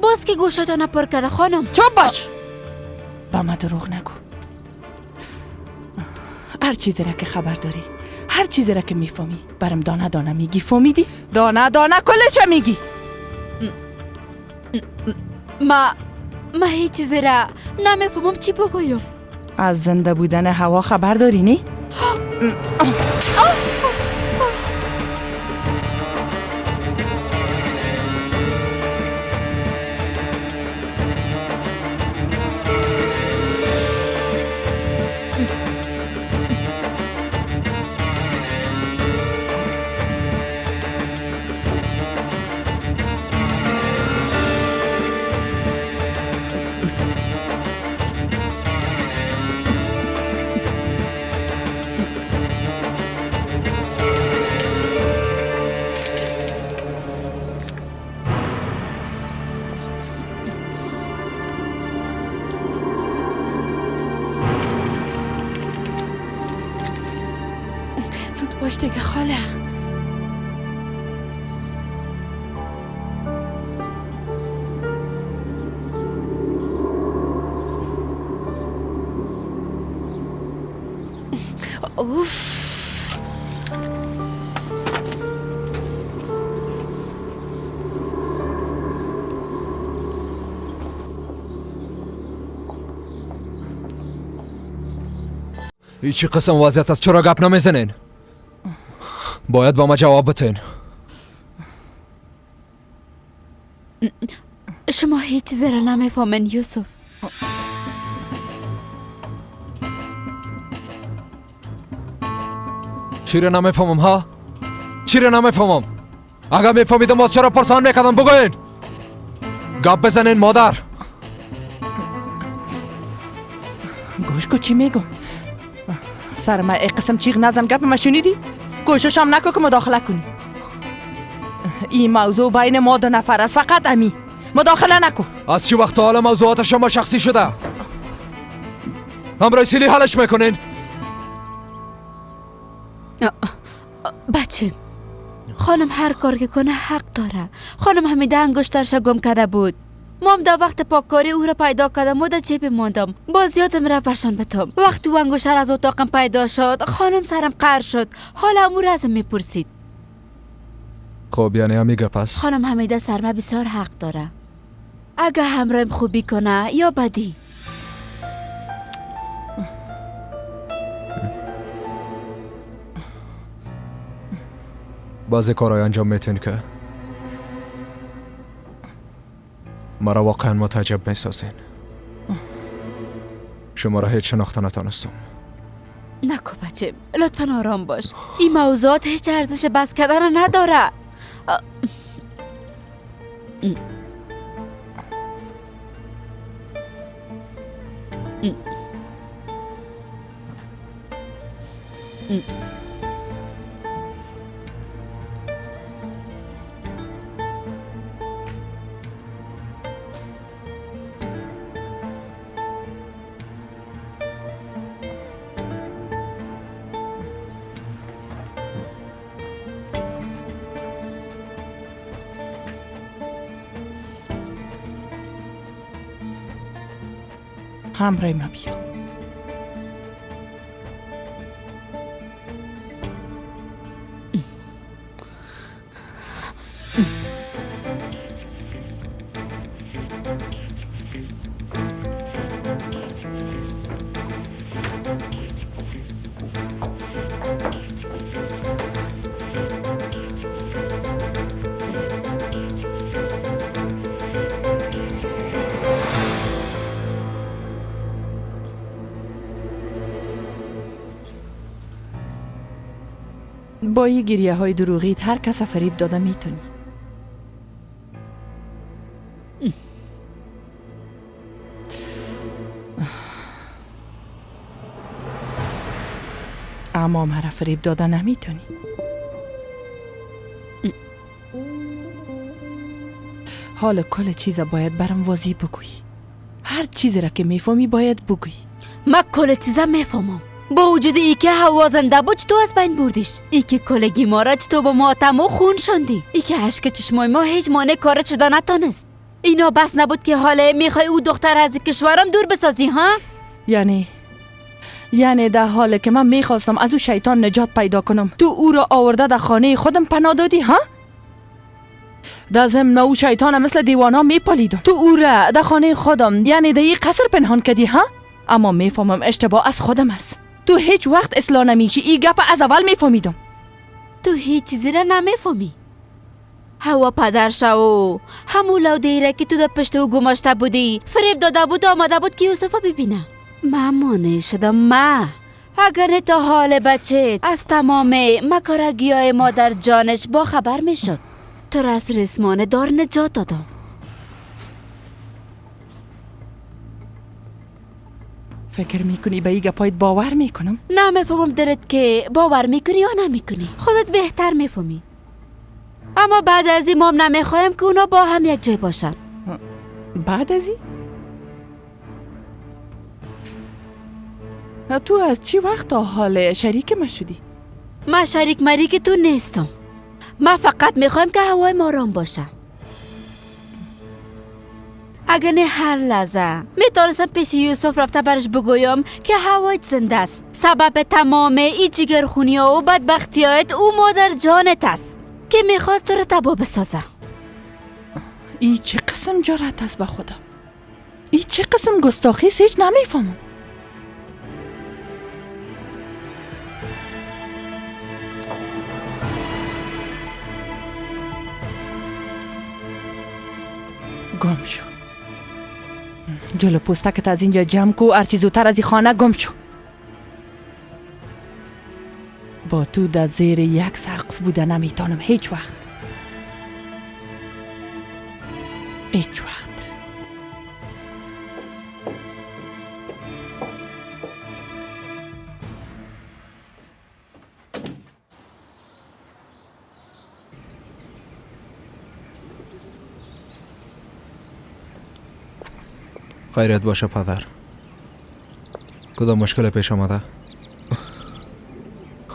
باز که گوشتان پر کرده خانم.
چوب باش، با ما دروغ نگو. هر چیزی را که خبر داری، هر چیزی را که میفهمی برم دانه دانه میگی. فهمیدی؟ دانه دانه کلش میگی.
ما هیچ چیزی را نمیفهمم، چی بگویم؟
از زنده بودن هوا خبر داری نی؟
باش دیگه خاله. اوف،
چی قسم وضعیت است؟ چرا گپ نمیزنین؟ باید با ما جواب بتین.
شما هیچ چیزی را نمیفهمین یوسف.
چی را نمیفهمم ها؟ چی را نمیفهمم؟ اگر میفهمیدم باز چرا پرسان میکردم؟ بگوین، گپ بزنین مادر.
گوش کو چی میگم. سر ما یک قسم چیغ نزن، گپ ما شنیدی؟ کوشش هم نکن که مداخله کنی. این موضوع بین ما دو نفر است، فقط امی مداخله نکن.
از چی وقت حالا موضوعات شما شخصی شده؟ همراه سیلی حلش میکنین؟
بچه خانم هر کار که کنه حق داره. خانم حمیده انگشترش گم کرده بود، ما هم در وقت پاککاری او را پیدا کردم و در جیب ماندم. باز یادم رفت برشان بتم. وقتی او انگشتر از اتاقم پیدا شد خانم سرم قهر شد. حالا او را ازم میپرسید.
خب یعنی همی گپ است؟
خانم حمیده سرمه بسیار حق داره، اگه همراهیم خوبی کنه یا بدی.
بعضی کارهای انجام میتین که مرا واقعا متعجب میسازین. شما را هیچ شناخته نتانستم.
نکو بچه، لطفا آرام باش. این موضوعات هیچ ارزش بس کردن نداره.
همراه ما بیا. با این گریه های دروغیت هر کس فریب داده میتونی. اما مرا فریب داده نمیتونی. حال کل چیز باید برم واضح بگویی. هر چیزی را که میفهمی باید بگویی.
من کل چیزا میفهمم. با وجود ای که هوا زنده بود تو از بین بردیش، ای که کلگی ما را تو با ماتم و خون شاندی، ای که اشک چشمای ما هیچ مانع کار شده نتانست. اینا بس نبود که حالا میخوای او دختر از کشورم دور بسازی ها؟
یعنی در حالی که من میخواستم از او شیطان نجات پیدا کنم، تو او را آورده در خانه خودم پناه دادی ها؟ در ضمن او شیطان مثل دیوانا میپالیدم، تو او را در خانه خودم یعنی در این قصر پنهان کردی ها؟ اما میفهمم اشتباه از خودم است. تو هیچ وقت اصلاح نمیشی. این گپ از اول میفهمیدم.
تو هیچ چیزی را نمیفهمی. هوا پدر شو همون لودیره که تو در پشت او گماشته بودی فریب داده بود، آمده بود که یوسف ببینه. من مانع شدم. من اگر نه تا حال بچه از تمام مکارگی های مادر جانش با خبر میشد. تو را از رسمان دار نجات دادم.
فکر میکنی به این گپایت باور میکنم؟
نه میفهمم درت که باور میکنی یا نمیکنی، خودت بهتر میفهمی. اما بعد از این ما هم نمیخوایم که اونا با هم یک جای باشن.
بعد از این؟ تو از چی وقت تا حال شریک ما شدی؟
من شریک مریک تو نیستم. من فقط میخوایم که هوای ما آرام باشه. اگر نه هر لحظه میتونستم پیش یوسف رفته برش بگویم که هوایت زنده است. سبب تمام ای جگرخونی ها و بدبختی هایت او مادر جانت است که میخواد تو رو تباه بسازه.
ای چه قسم جرأت است به خدا، ای چه قسم گستاخی است، هیچ نمیفهمم. گم شو، جلو پوستکت از اینجا جمع کو، هرچی زودتر از این خانه گم شو. با تو در زیر یک سقف بوده نمیتونم هیچ وقت، هیچ وقت.
خیریت باشه پدر. کدام مشکل پیش آمده؟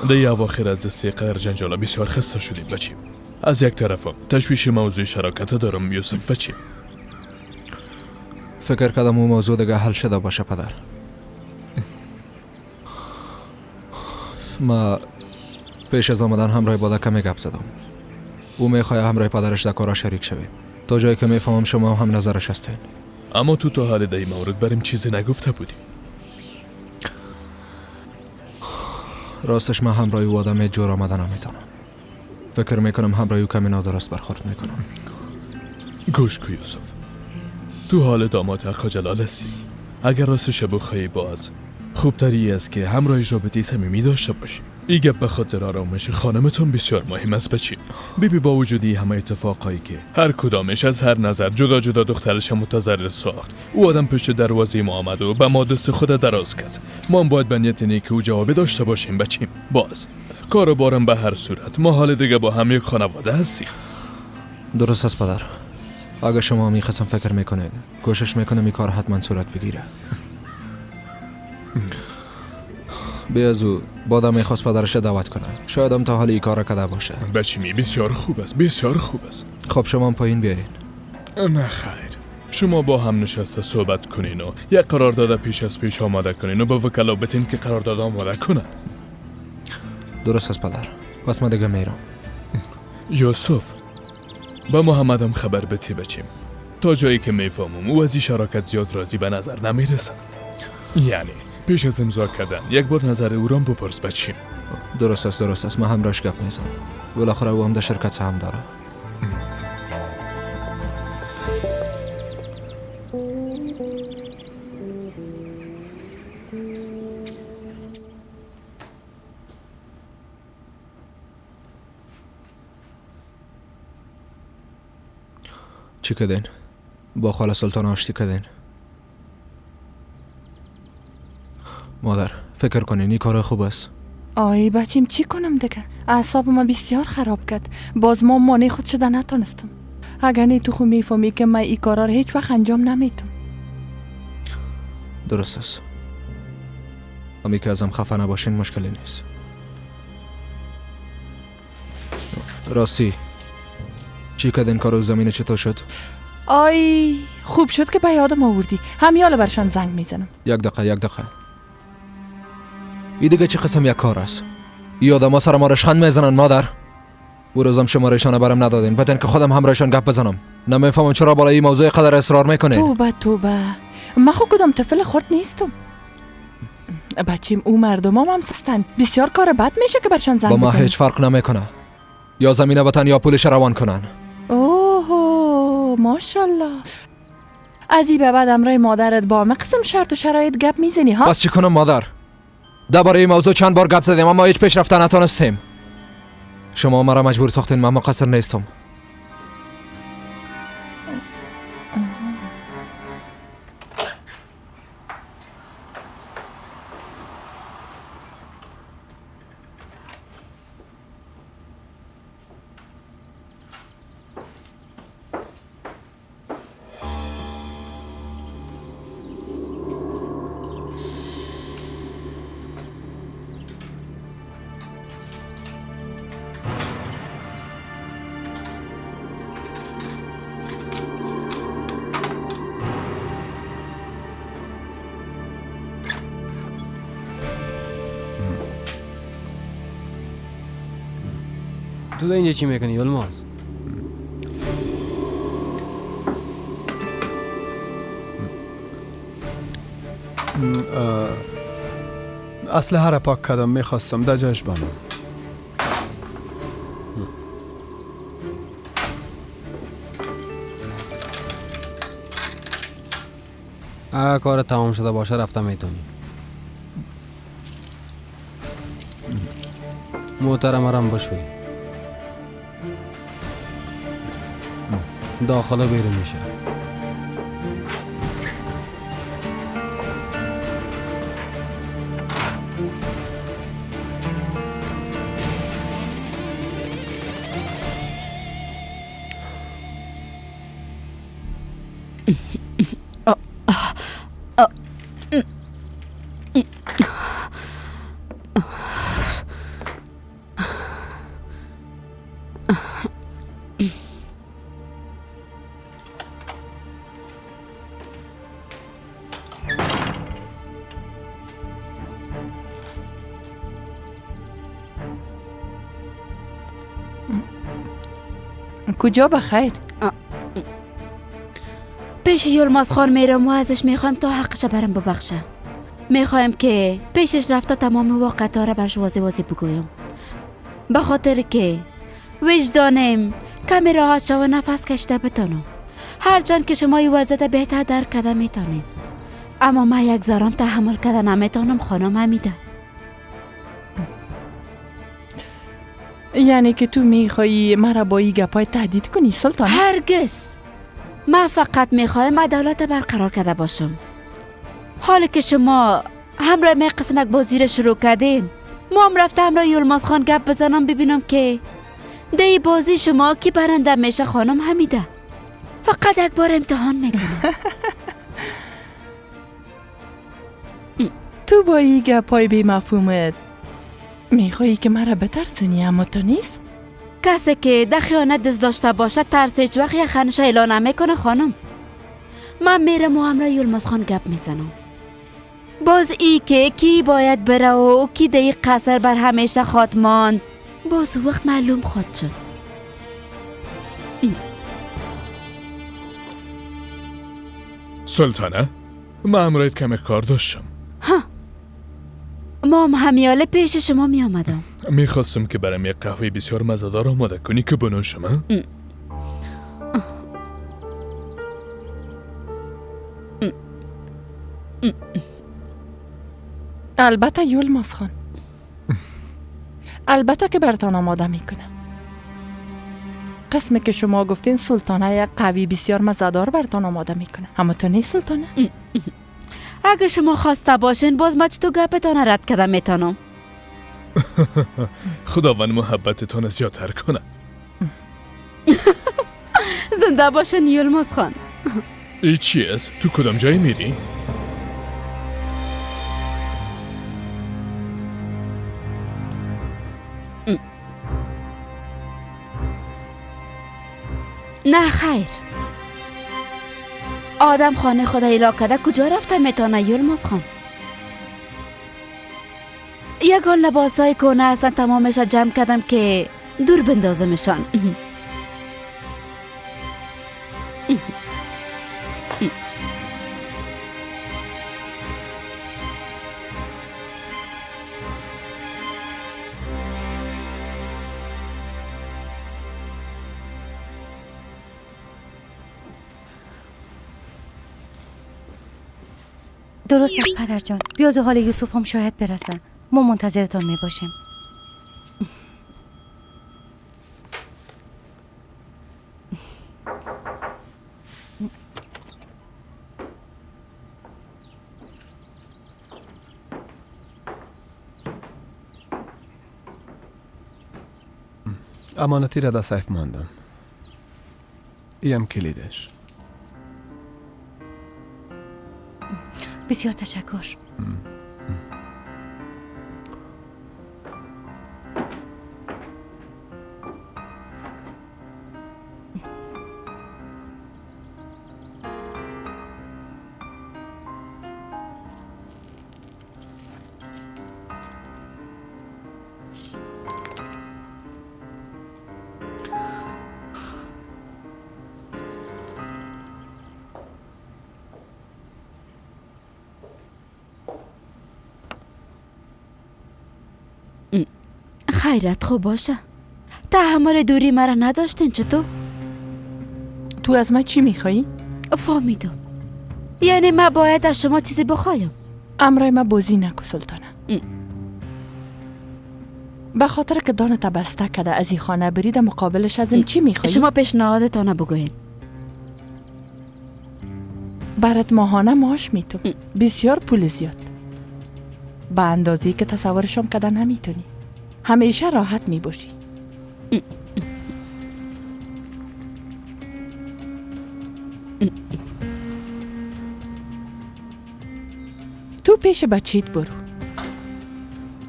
در اواخر از دست قدر جنجالا بسیار خسته شدیم بچیم. از یک طرفم تشویش موضوع شراکت دارم یوسف بچیم.
فکر کردم اون موضوع دیگه حل شده باشه پدر. ما پیش از آمدن همراه بادا کمی گپ زدم. او میخواه همراه پدرش در کارا شریک شویم. تا جایی که میفهمم شما هم نظرش هستین.
اما تو تا حال در این مورد بریم چیزی نگفته بودی.
راستش من همراه او آدم جور آمده نمیتونم. فکر میکنم همراه او کمی نادرست برخورد میکنم.
گوش کو یوسف، تو حال داماد آقا جلال هستی. اگر راستش بخوای باز خوبتری است که همراهش رابطه صمیمی داشته باشی. این گپ به خاطر آرامش خانمتون بسیار مهم است بچیم. بیبی با وجودی همه اتفاقایی که هر کدامش از هر نظر جدا جدا دخترش متضرر ساخت، او آدم پشت دروازه ما آمد و به ما دست خود دراز کرد. ما هم باید به نیت نیک او جوابی داشته باشیم بچیم. باز کارو بارم به هر صورت ما حال دیگه با هم یک خانواده هستیم.
درست است پدر. اگر شما می قسم فکر میکنید، کوشش میکنم این کار حتما صورت بگیره. بی از او بادم میخواست پدرش دعوت کنه. شاید هم تا حال این کار کرده باشه.
بچیمی بسیار خوب است، بسیار خوب است.
خب شما هم پایین بیارین.
نه خیر، شما با هم نشسته صحبت کنین و یک قرارداد پیش از پیش آماده کنین و به وکلا بتین که قرارداد آماده کنن.
درست است پدر. پس من دیگه میرم.
یوسف، به محمدم خبر بتی بچیم. تا جایی که میفهمم او از این شراکت زیاد راضی به نظر نمیرسه. یعنی پیش از امضا کردن یک بار نظر او را بپرس بچیم.
درست است، درست است. من همراهش گپ میزنم. بالاخره او هم در شرکت سهم داره. چی کردین؟ با خاله سلطان آشتی کردین؟ مادر فکر کنین این کار خوب است.
آی بچیم چی کنم دیگه؟ اعصاب ما بسیار خراب کرد. باز ما مانع خود شده نتانستم. اگر نه تو خو میفهمی که من این کارا رو هیچ وقت انجام نمیتم.
درست است. امی که ازم خفه نباشین مشکلی نیست. راستی چی کردین کارو زمینه چطور شد؟
آی خوب شد که به یادم آوردی. همیاله برشان زنگ میزنم.
یک دقیقه، یک دقیقه. ای دیگه چه قسم یک کار است؟ ای آدم سر ما رشخند میزنن مادر. او روزم شمارهشان برم ندادین، بتن که خودم همراهشان گپ بزنم. نمیفهمم چرا بالای این موضوع قدر اصرار میکنین.
توبه توبه، من خو کدام طفل خرد نیستم بچیم. او مردم هم هستن، بسیار کار بد میشه که برشان زنگ بزنم.
با ما هیچ فرق نمیکنه، یا زمینه بتن یا پولش روان کنن.
اوه ماشاءالله، از این به بعد امرای مادرت با همه قسم شرط و شرایط گپ میزنی ها؟
بس چی کنم مادر؟ درباره این موضوع چند بار گپ زدیم اما هیچ پیشرفته نتونستیم. شما مرا مجبور ساختین، من مقصر نیستم.
تو اینجا چی میکنی یلماز؟
اسلحه را پاک کردم، میخواستم در جایش بانم.
اگر کار تمام شده باشه رفته میتونی. محترم رم بشوی. داخل بیرون میشه.
کجا بخیر؟
پیش یلماز خان میرم و ازش میخوایم تا حقش برم ببخشه. میخوایم که پیشش رفته تمام واقعیت ها را برش واضح واضح بگویم، به خاطر که وجدانم کمی راحت شو و نفس کشیده بتانم. هرچند که شما این وضعیت بهتر درک کرده میتونین، اما من یک ذرام تحمل کرده نمیتونم خانم حمیده.
یعنی که تو میخوایی مرا با این گپای تهدید کنی سلطانه؟
هرگز. من فقط میخوایم عدالت برقرار کرده باشم. حالا که شما همراه می قسمک بازی را شروع کردین، ما هم رفته همراه یلماز خان گپ بزنم ببینم که دی بازی شما کی برنده میشه خانم حمیده. فقط یک بار امتحان میکنم.
تو با این گپای بی مفهومت میخوایی که مرا بترسونی، اما تو نیست؟
کسی که در خیانت دست داشته باشه ترس هیچ وقت یخنش اعلان نمیکنه خانم. من میرم و همراه یلماز خان گپ میزنم. باز ای که کی باید بره و کی در قصر بر همیشه خواد ماند، باز وقت معلوم خواد شد.
سلطانه، من همراهت کمی کار داشتم.
ها، ما هم همیاله پیش شما می آمدم.
میخواستم که برام یک قهوه بسیار مزه‌دار آماده کنی که بنوشم.
البته یلماز خان، البته که برتان آماده میکنم. قسمی که شما گفتین سلطانه یک قوی بسیار مزه‌دار برتان آماده میکنه، اما تو نیست سلطانه.
اگه شما خواسته باشین باز ما چطور گپتان رد کرده میتونم.
خداوند محبتتان زیادتر کنه.
زنده باشین یلماز خان.
ای چی است؟ تو کدام جایی میری؟
نه خیر، آدم خانه خود ایلا کرده کجا رفته میتونه یلماز خان؟ یگان لباسای کهنه هستن تمامش جمع کردم که دور بندازمشان.
درست است پدر جان، بیاز حال یوسف هم شاید برسن. ما منتظرتان می باشیم.
امانتی را در سیف ماندم. ایم کلیدش.
بسیار تشکر.
خیرت خوب باشه. تحمل دوری مرا نداشتین چطور؟
تو از من چی میخوایی؟
فهمیدم. یعنی من باید از شما چیزی بخوایم؟
امرای من بازی نکو سلطانه. به خاطر که دانت بسته کده از این خانه برید مقابلش ازم چی میخوایی؟
شما پیشنهادتان بگوین.
برات ماهانه معاش میتم. بسیار پول زیاد. به اندازه‌ای که تصورشم کده نمیتونی. همیشه راحت می باشی. تو پیش بچیت برو.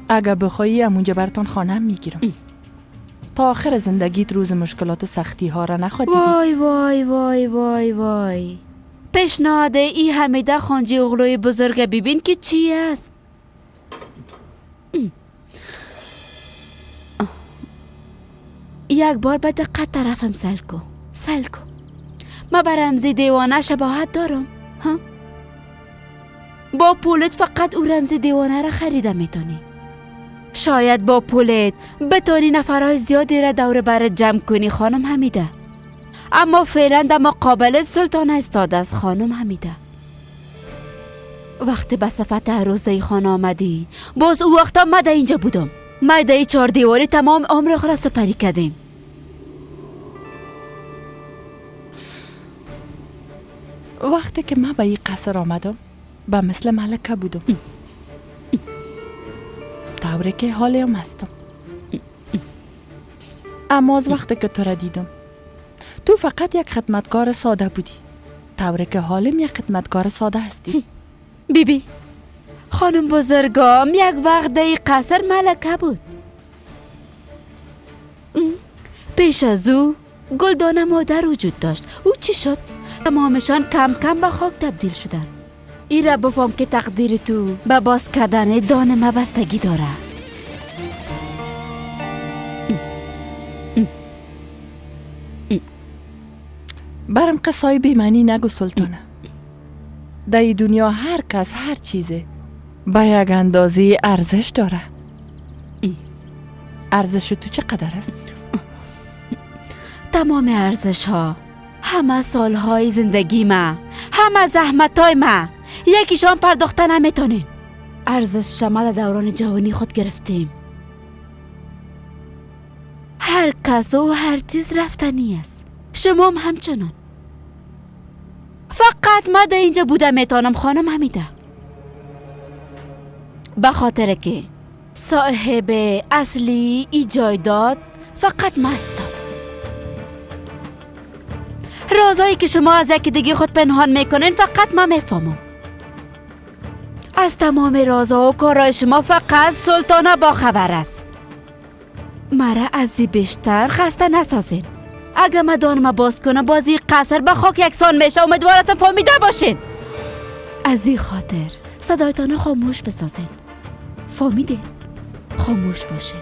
اگه بخوایی همونجا براتون خانه میگیرم. تا آخر زندگیت روز مشکلات و سختی ها را نخواهی دید.
وای وای وای وای وای. پیشنهاد ای حمیده خانجی اغلوی بزرگ ببین که چی است. یک بار به دقت طرفم سل کو. سل کو. ما به رمزی دیوانه شباهت دارم. ها؟ با پولت فقط او رمزی دیوانه را خریده میتونی. شاید با پولت بتونی نفرهای زیادی را دور برت جمع کنی خانم حمیده. اما فعلا در مقابل سلطان استاده است خانم حمیده. وقتی به صفت عروسه خانه آمدی، باز او وقتا ما در اینجا بودم. ما در چهار دیواری تمام عمر خود را سپری کردیم.
وقتی که من به این قصر آمدم به مثل ملکه بودم. طوری که حالیم هستم. اما از وقتی که تو را دیدم، تو فقط یک خدمتکار ساده بودی. طوری که حالیم یک خدمتکار ساده هستی.
بی بی خانم بزرگام یک وقت در قصر ملکه بود. پیش از او گلدان مادر وجود داشت. او چی شد؟ تمامشان کم کم به خاک تبدیل شدن. ای را بفهم که تقدیر تو به باز کردن دان ما بستگی داره.
برم قصای بی‌معنی نگو سلطانه. در این دنیا هر کس هر چیزه به یک اندازه ارزش داره. ارزش تو چقدر است؟
تمام ارزش ها، همه سالهای زندگی ما، همه زحمت های ما، یکیشان پرداخته نمیتونین. ارزش شما در دوران جوانی خود گرفتیم. هر کس و هر چیز رفتنی است. شما هم همچنان. فقط ما در اینجا بوده میتونم خانم حمیده. به خاطر که صاحب اصلی ای جایداد فقط ما هستم. رازهایی که شما از یکی دیگه خود پنهان میکنین فقط ما میفهمم. از تمام رازها و کارهای شما فقط سلطانه با خبر است. مرا از این بیشتر خسته نسازین. اگه من دانم باز کنم بازی قصر به خاک یکسان میشه. امیدوار هستم فهمیده باشین. از این خاطر صدایتان خاموش بسازین. فهمیدین؟ خاموش باشین.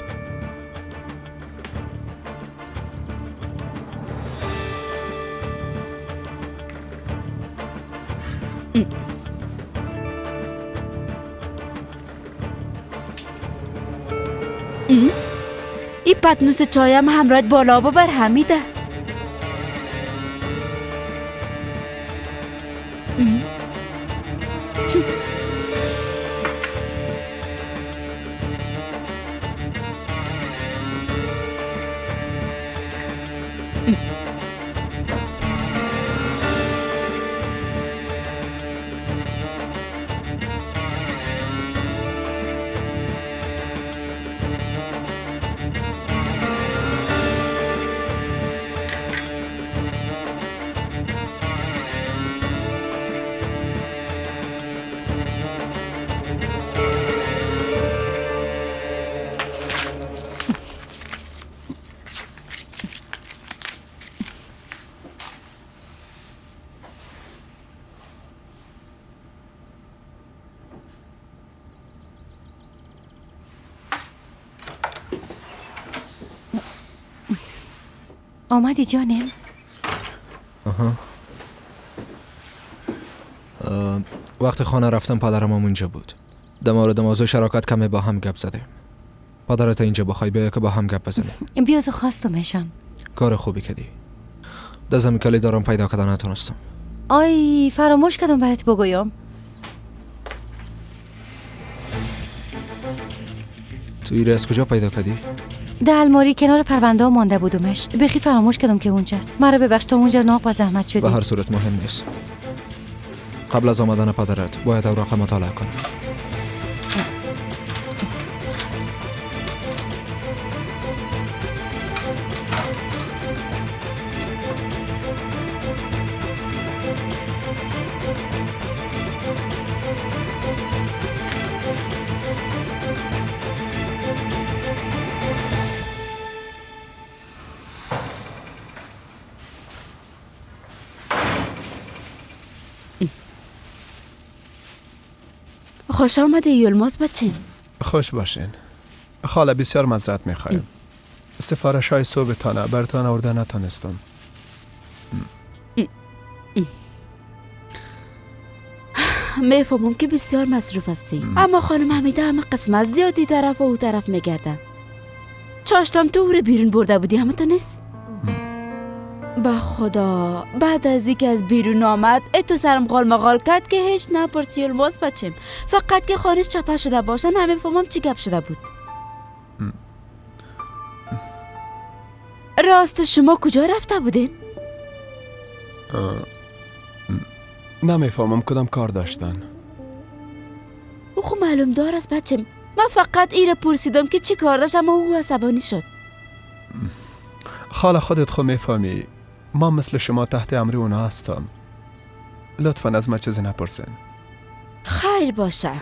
این پتنوس چایم همراه بالا ببر حمیده.
آمدی جانم؟
آها. وقتی خانه رفتم پدرم هم اونجا بود. در مورد موضوع شراکت کمی با هم گپ زدیم. پدرت اینجا بخوای بیا که با هم گپ بزنیم.
بیاز خواستمشان.
کار خوبی کردی. دزم کلی دارم پیدا کردن نتونستم.
آی فراموش کردم برات بگویم.
تو ایره از کجا پیدا کردی؟
در الماری کنار پرونده ها مانده بودمش. بخی فراموش کردم که اونجاست. مرا ببخش تا اونجا ناق با زحمت شدی.
به هر صورت مهم نیست. قبل از آمدن پدرت باید اوراق مطالعه کنم.
خوش آمده یلماز بچین.
خوش باشین خاله، بسیار معذرت میخوایم. سفارش های صبحتانه برتان آورده نتانستم.
میفهمم که بسیار مصروف هستی، اما خانم حمیده همه قسمت زیادی طرف و او طرف میگردن. چاشتم تو او رو بیرون برده بودی، همه تو نیست؟ به خدا بعد از اینکه از بیرون آمد ای تو سرم غال مغال کرد که هیچ نپرسی الماس بچم، فقط که خانش چپه شده باشه نمیفهمم چی گپ شده بود. راست شما کجا رفته بودین؟
نمیفهمم کدام کار داشتن.
او خب معلوم دار است بچم، من فقط ایره پرسیدم که چی کار داشت، اما او عصبانی شد.
خاله خودت خو میفهمی ما مثل شما تحت امر اونا هستم. لطفا از ما چیزی نپرسین.
خیر باشه،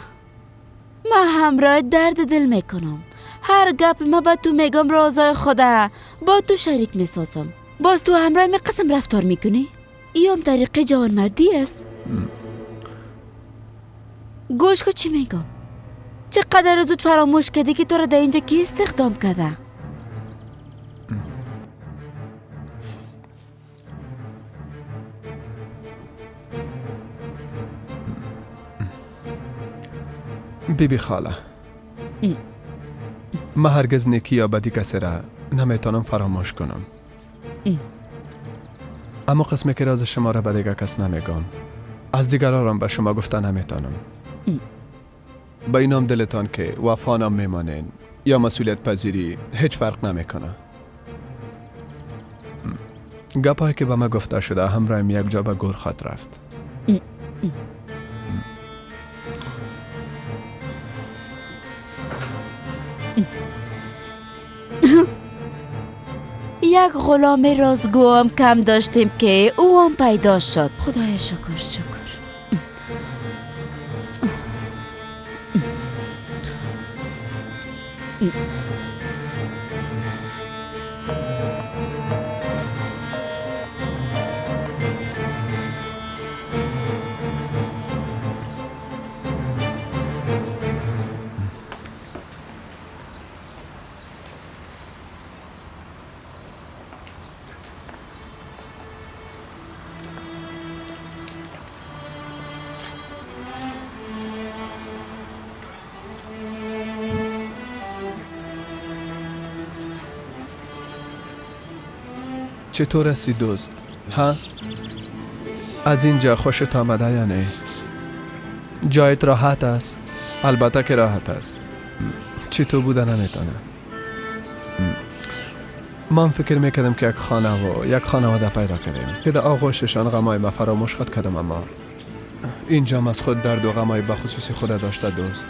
من همراه درد دل میکنم. هر گپ ما با تو میگم رازای خدا با تو شریک میسازم، باز تو همراه می قسم رفتار میکنی؟ این هم طریقه جوانمردی است. گوش کن چی میگم. چقدر زود فراموش کردی که تو را در اینجا کی استخدام کرده؟
بیبی خاله، من هرگز نیکی یا بدی کسی را نمیتونم فراموش کنم. اما قسمی که راز شما را به دیگر کس نمیگم، از دیگران به شما گفته نمیتونم. به اینام دلتان که وفا نام میمانین یا مسئولیت پذیری هیچ فرق نمیکنه. گپایی که به ما گفته شده همراهیم یک جا به گور خواهد رفت.
یک غلام رازگو هم کم داشتیم که او هم پیدا شد. خدای شکر شکر.
چطور هستی دوست؟ ها؟ از اینجا خوشت آمده یا نه؟ جایت راحت است؟ البته که راحت است. چطور بوده نمیتونه. من فکر میکردم که یک خانه و یک خانواده پیدا کردیم که در آغوششان غمای ما فراموش خود کردم، اما اینجا از خود درد و غمای به خصوصی خود داشته دوست.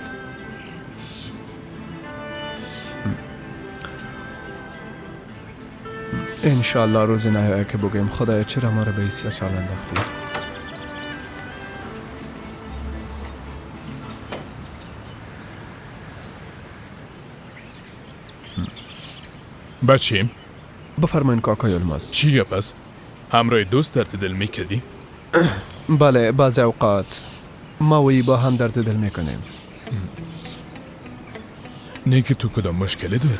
انشالله روزی نیایه که بگیم خدایا چرا ما رو به ایسیا چال انداختی.
بچیم؟
بفرمایین کاکای الماس.
چیه پس؟ همراه دوست درد دل میکردی؟
بله، بعضی اوقات ما و ای با هم درد دل میکنیم.
نه که تو کدام مشکلی داری؟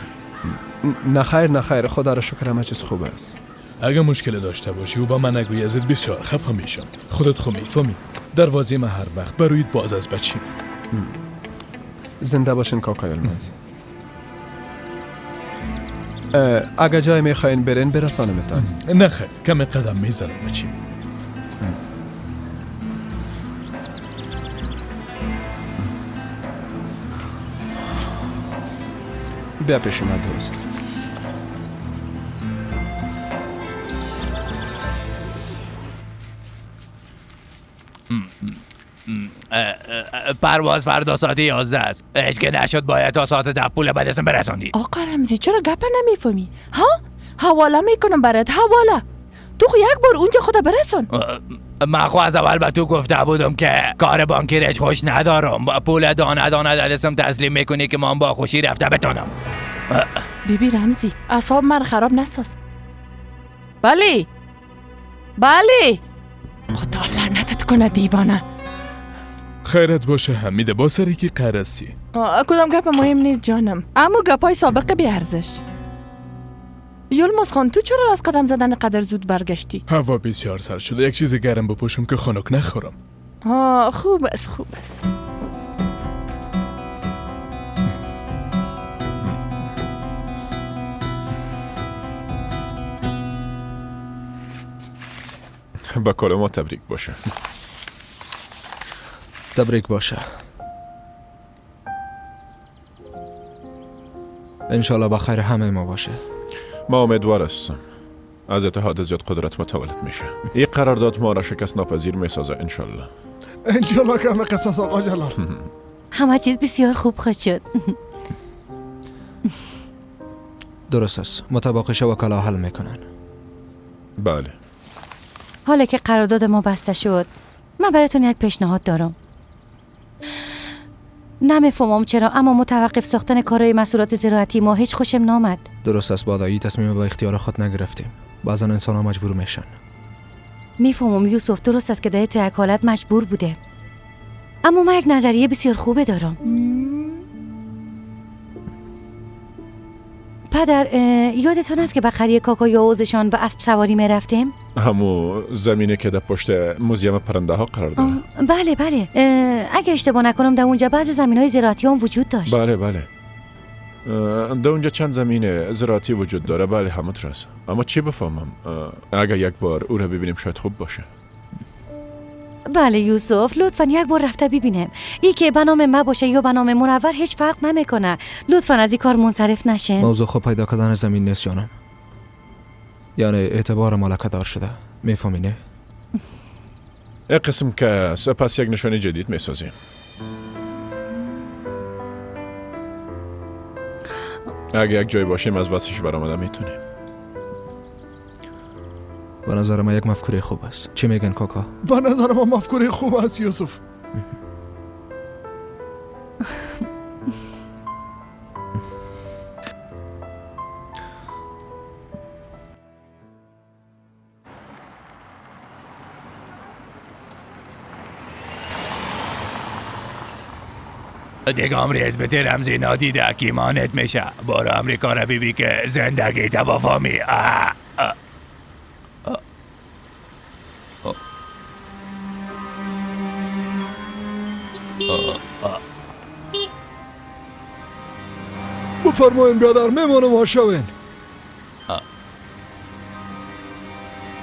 نه خیر نه خیر، خدا را شکر همه چیز خوب است.
اگه مشکل داشته باشی و با من نگویی ازت بسیار خفه میشم. خودت خو میفهمی دروازه ما هر وقت بروید باز از بچیم.
زنده باشین کاکای الماس. اگه جای میخواین برین برسانمتان.
نه خیر، کمی قدم میزنم بچیم.
بیا پیش من دوست.
پرواز فردا ساعت 11 است. هیچ که نشد باید تا ساعت 10 پول به دستم برساندی.
آقا رمزی چرا گپ نمیفهمی؟ ها؟ حواله میکنم برات، حواله. تو خو یک بار اونجا خدا برسون.
من خو از اول به تو گفته بودم که کار بانکی رش خوش ندارم. پول دانه دانه دستم تسلیم میکنی که من با خوشی رفته بتانم.
بیبی رمزی اعصاب من خراب نساز. بله بله، خدا لعنتت کنه دیوانه.
خیرت باشه حمیده، با سری که قرسی.
کدام گپ مهم نیست جانم، اما گپای سابقه بی ارزش. یلماز خان، تو چرا از قدم زدن قدر زود برگشتی؟
هوا بسیار سرد شده، یک چیز گرم بپوشم که خنک نخورم.
آه خوب است، خوب است.
با کل ما تبریک باشه.
تبریک باشه. انشالله بخیر همه ما باشه.
ما امیدوار هستم از اتحاد زیاد قدرت متولد میشه. این قرارداد ما را شکست ناپذیر میسازه انشالله.
انشالله که همه قصص آقا جلال.
همه چیز بسیار خوب خواهد شد.
درست است. متباقیش وکلا حل میکنن.
بله.
حالا که قرارداد ما بسته شد، من براتون یک پیشنهاد دارم. نمیفهمم چرا، اما متوقف ساختن کارهای محصولات زراعتی ما هیچ خوشم نامد.
درست است بادایی، تصمیم با اختیار خود نگرفتیم. بعضا انسان ها مجبور میشن.
میفهمم یوسف، درست است که در تو یک حالت مجبور بوده، اما من یک نظریه بسیار خوبه دارم. پدر، یادتان است که به قریه کاکا یاوزشان به اسب سواری می رفتیم؟
همو زمینه که در پشت موزیم پرنده ها قرار داره.
بله بله، اگه اشتباه نکنم در اونجا بعضی زمین های زراعتی هم وجود داشت.
بله بله، در اونجا چند زمین زراعتی وجود داره. بله همونطور است. اما چی بفهمم، اگه یک بار او را ببینیم شاید خوب باشه.
بله یوسف، لطفا یک بار رفته ببینم. ای که به نام ما باشه یا به نام منور هیچ فرق نمیکنه. لطفا از این کار منصرف نشین.
موضوع خود پیدا کردن زمین نیست جانم، یعنی اعتبار مالکه دار شده. میفهمی نه؟
یک قسم که پس یک نشانی جدید میسازیم. اگه یک جای باشیم از واسش برآمده میتونیم.
به نظر ما یک مفکوره خوب است. چی میگن کاکا؟
به نظر ما مفکوره خوب است یوسف.
دیگه امریز به رمزی نادیده کیمانت میشه. برو امریکا را ببین که زندگی تبافامی.
بفرمایین بیادر، میمانم ها شوین.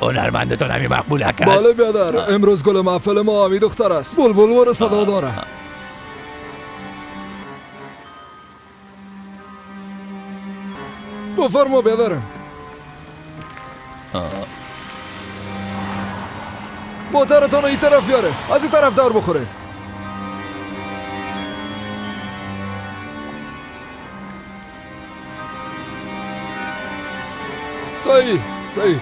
هنرمندتون همی مقبول است؟
بله بیادر، امروز گل محفل ما همی دختر است. بلبل وار صدا داره. بفرما بیادرم. موترتون این طرف بیاره، از این طرف دار بخوره. صحیح صحیح.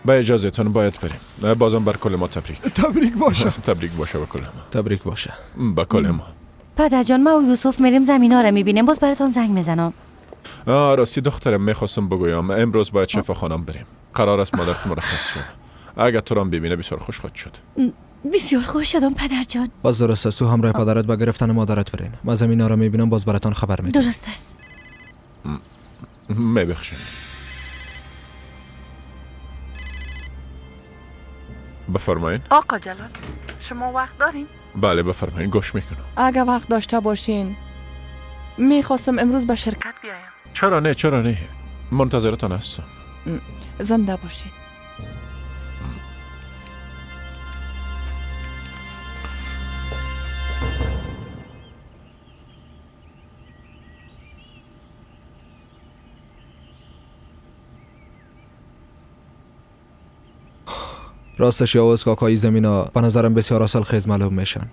با اجازهتون باید بریم. بازم بر کل ما تبریک.
تبریک باشه.
تبریک باشه به کل ما.
تبریک باشه
به کل ما.
پدر جان، ما و یوسف میریم زمینا رو میبینیم، باز براتون زنگ میزنم.
راستی دخترم، میخواستم بگویم امروز باید شفاخانه بریم. قرار است مادرت مرخص شود. اگر تو را ببینه بسیار خوش خواهد شد.
بسیار خوش شدم پدر جان.
باز درست است، تو همراه پدرت با گرفتن مادرت برین. من زمینا رو میبینم، باز براتون خبر میدم.
درست است.
میبخشید. بفرمایین.
آقا جلال، شما وقت دارین؟
بله بفرمایین، گوش میکنم.
اگه وقت داشته باشین میخواستم امروز به شرکت بیایم.
چرا نه، چرا نه، منتظرتان هستم.
زنده باشین.
راستش یاوز کاکایی زمینا به نظرم بسیار اصل خیز معلوم میشن.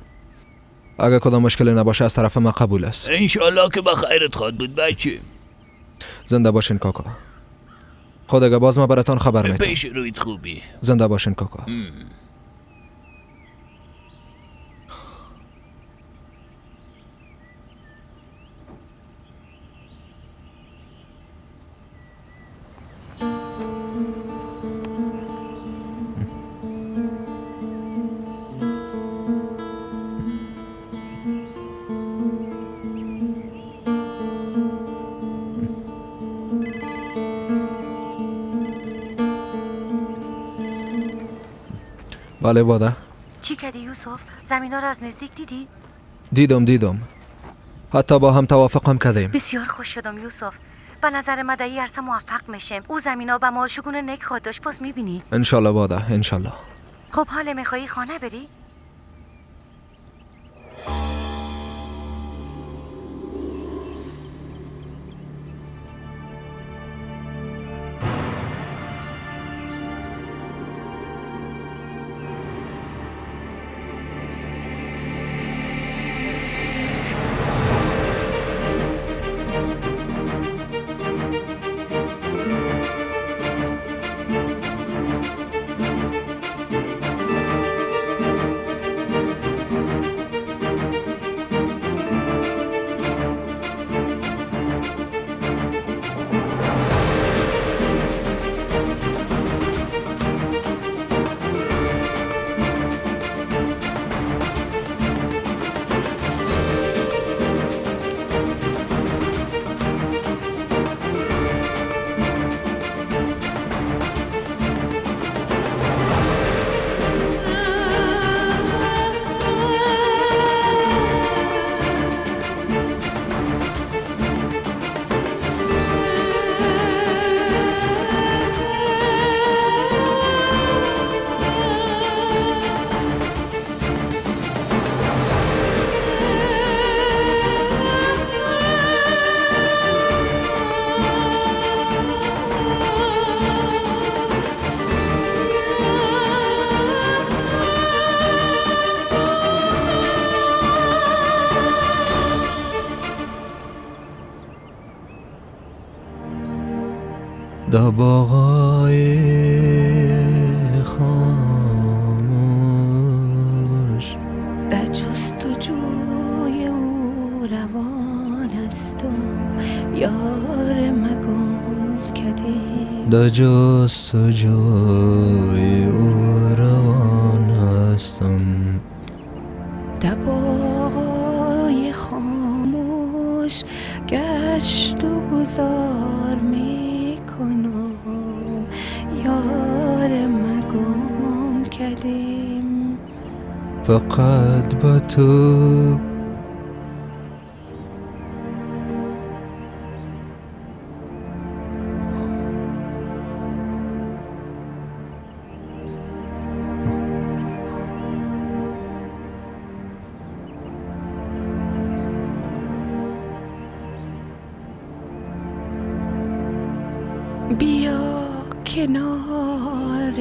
اگه کدام مشکلی نباشه از طرف ما قبول است.
انشالله که به خیرت خواهد بود بچه.
زنده باشین کاکا. خود اگه باز ما براتان خبر میتم.
پیش رویت خوبی.
زنده باشین کاکا. بله باده.
چی کردی یوسف؟ زمینا رو از نزدیک دیدی؟
دیدم. حتی با هم توافق هم کردیم.
بسیار خوش شدم یوسف. به نظر من در این عرصه موفق میشیم. او زمینا به ما شگون نک خواهد داشت، باز میبینی.
انشالله باده، انشالله.
خب حالا میخوایی خانه بری؟
در باغای خاموش،
در جستجوی او روان هستم، یار مگم کدی.
در جستجوی او روان هستم،
در باغای خاموش گشت و گذار می کنم، یار مگم کدیم.
فقط با تو
بیا کنارم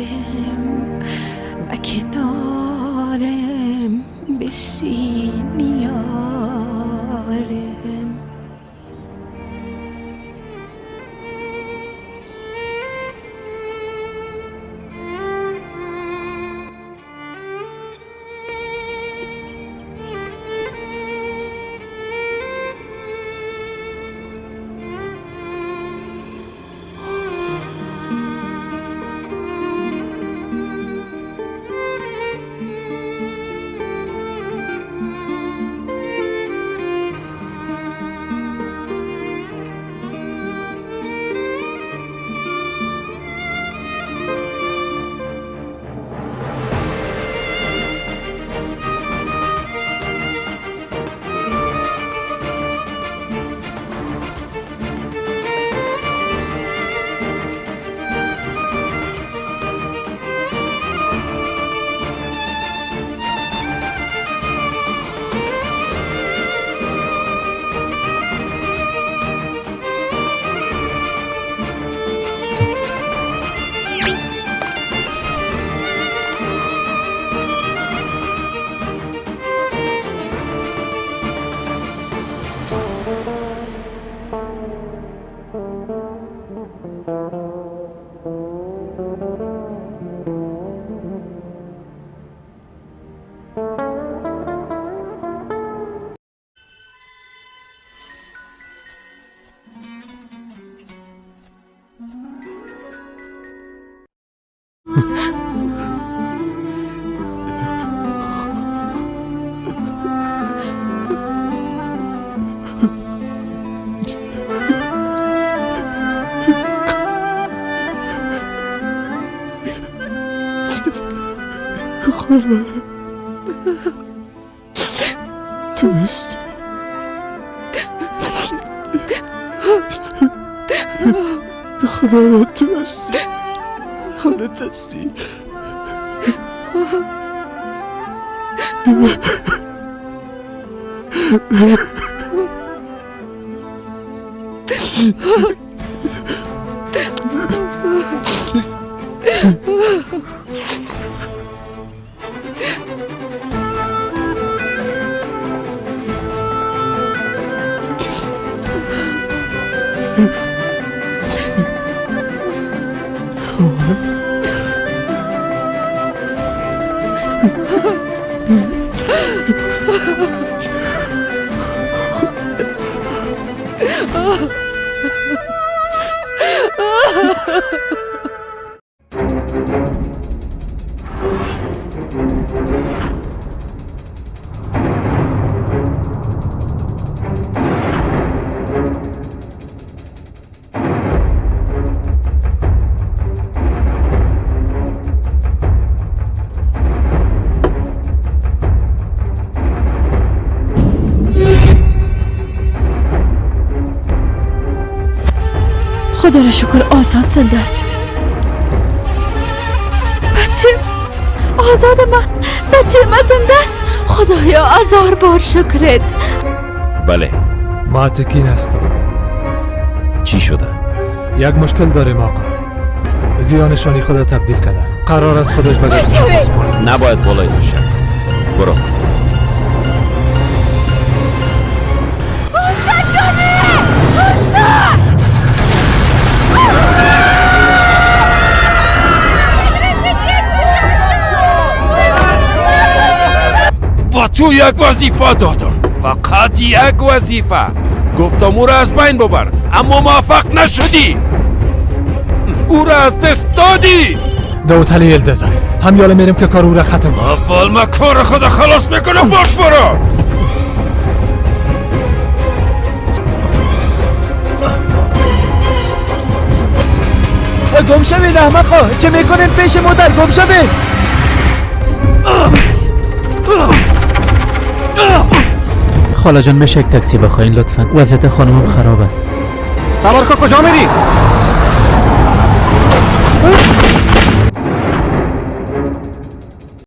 و کنارم بشین یارم.
خدا تو هستی. خدایا تو هستی، خودت هستی.
خدا را شکر آزاد زنده است. بچه آزاد من، بچه من زنده است.
خدایا هزار بار شکرت.
بله
ما تکین هستم.
چی شده؟
یک مشکل داریم آقا. زیانشانی خود تبدیل کرده، قرار است خودش به گرفتن.
نباید بالای تو شد. برو. با تو یک وظیفه دادم، فقط یک وظیفه. گفتم او را از بین ببر، اما موفق نشدی. او را از دست دادی.
داوتلی یلدز است. هم یالا میریم که کار او را ختم کنم.
اول ما کار خود خلاص میکنم. باش برو.
گم شوین احمقا، چه میکنین پیش مادر؟ گم شوین.
خاله جان میشه یک تاکسی بخواین لطفا؟ وضعیت خانمم خراب است.
سوار کو، کجا میری؟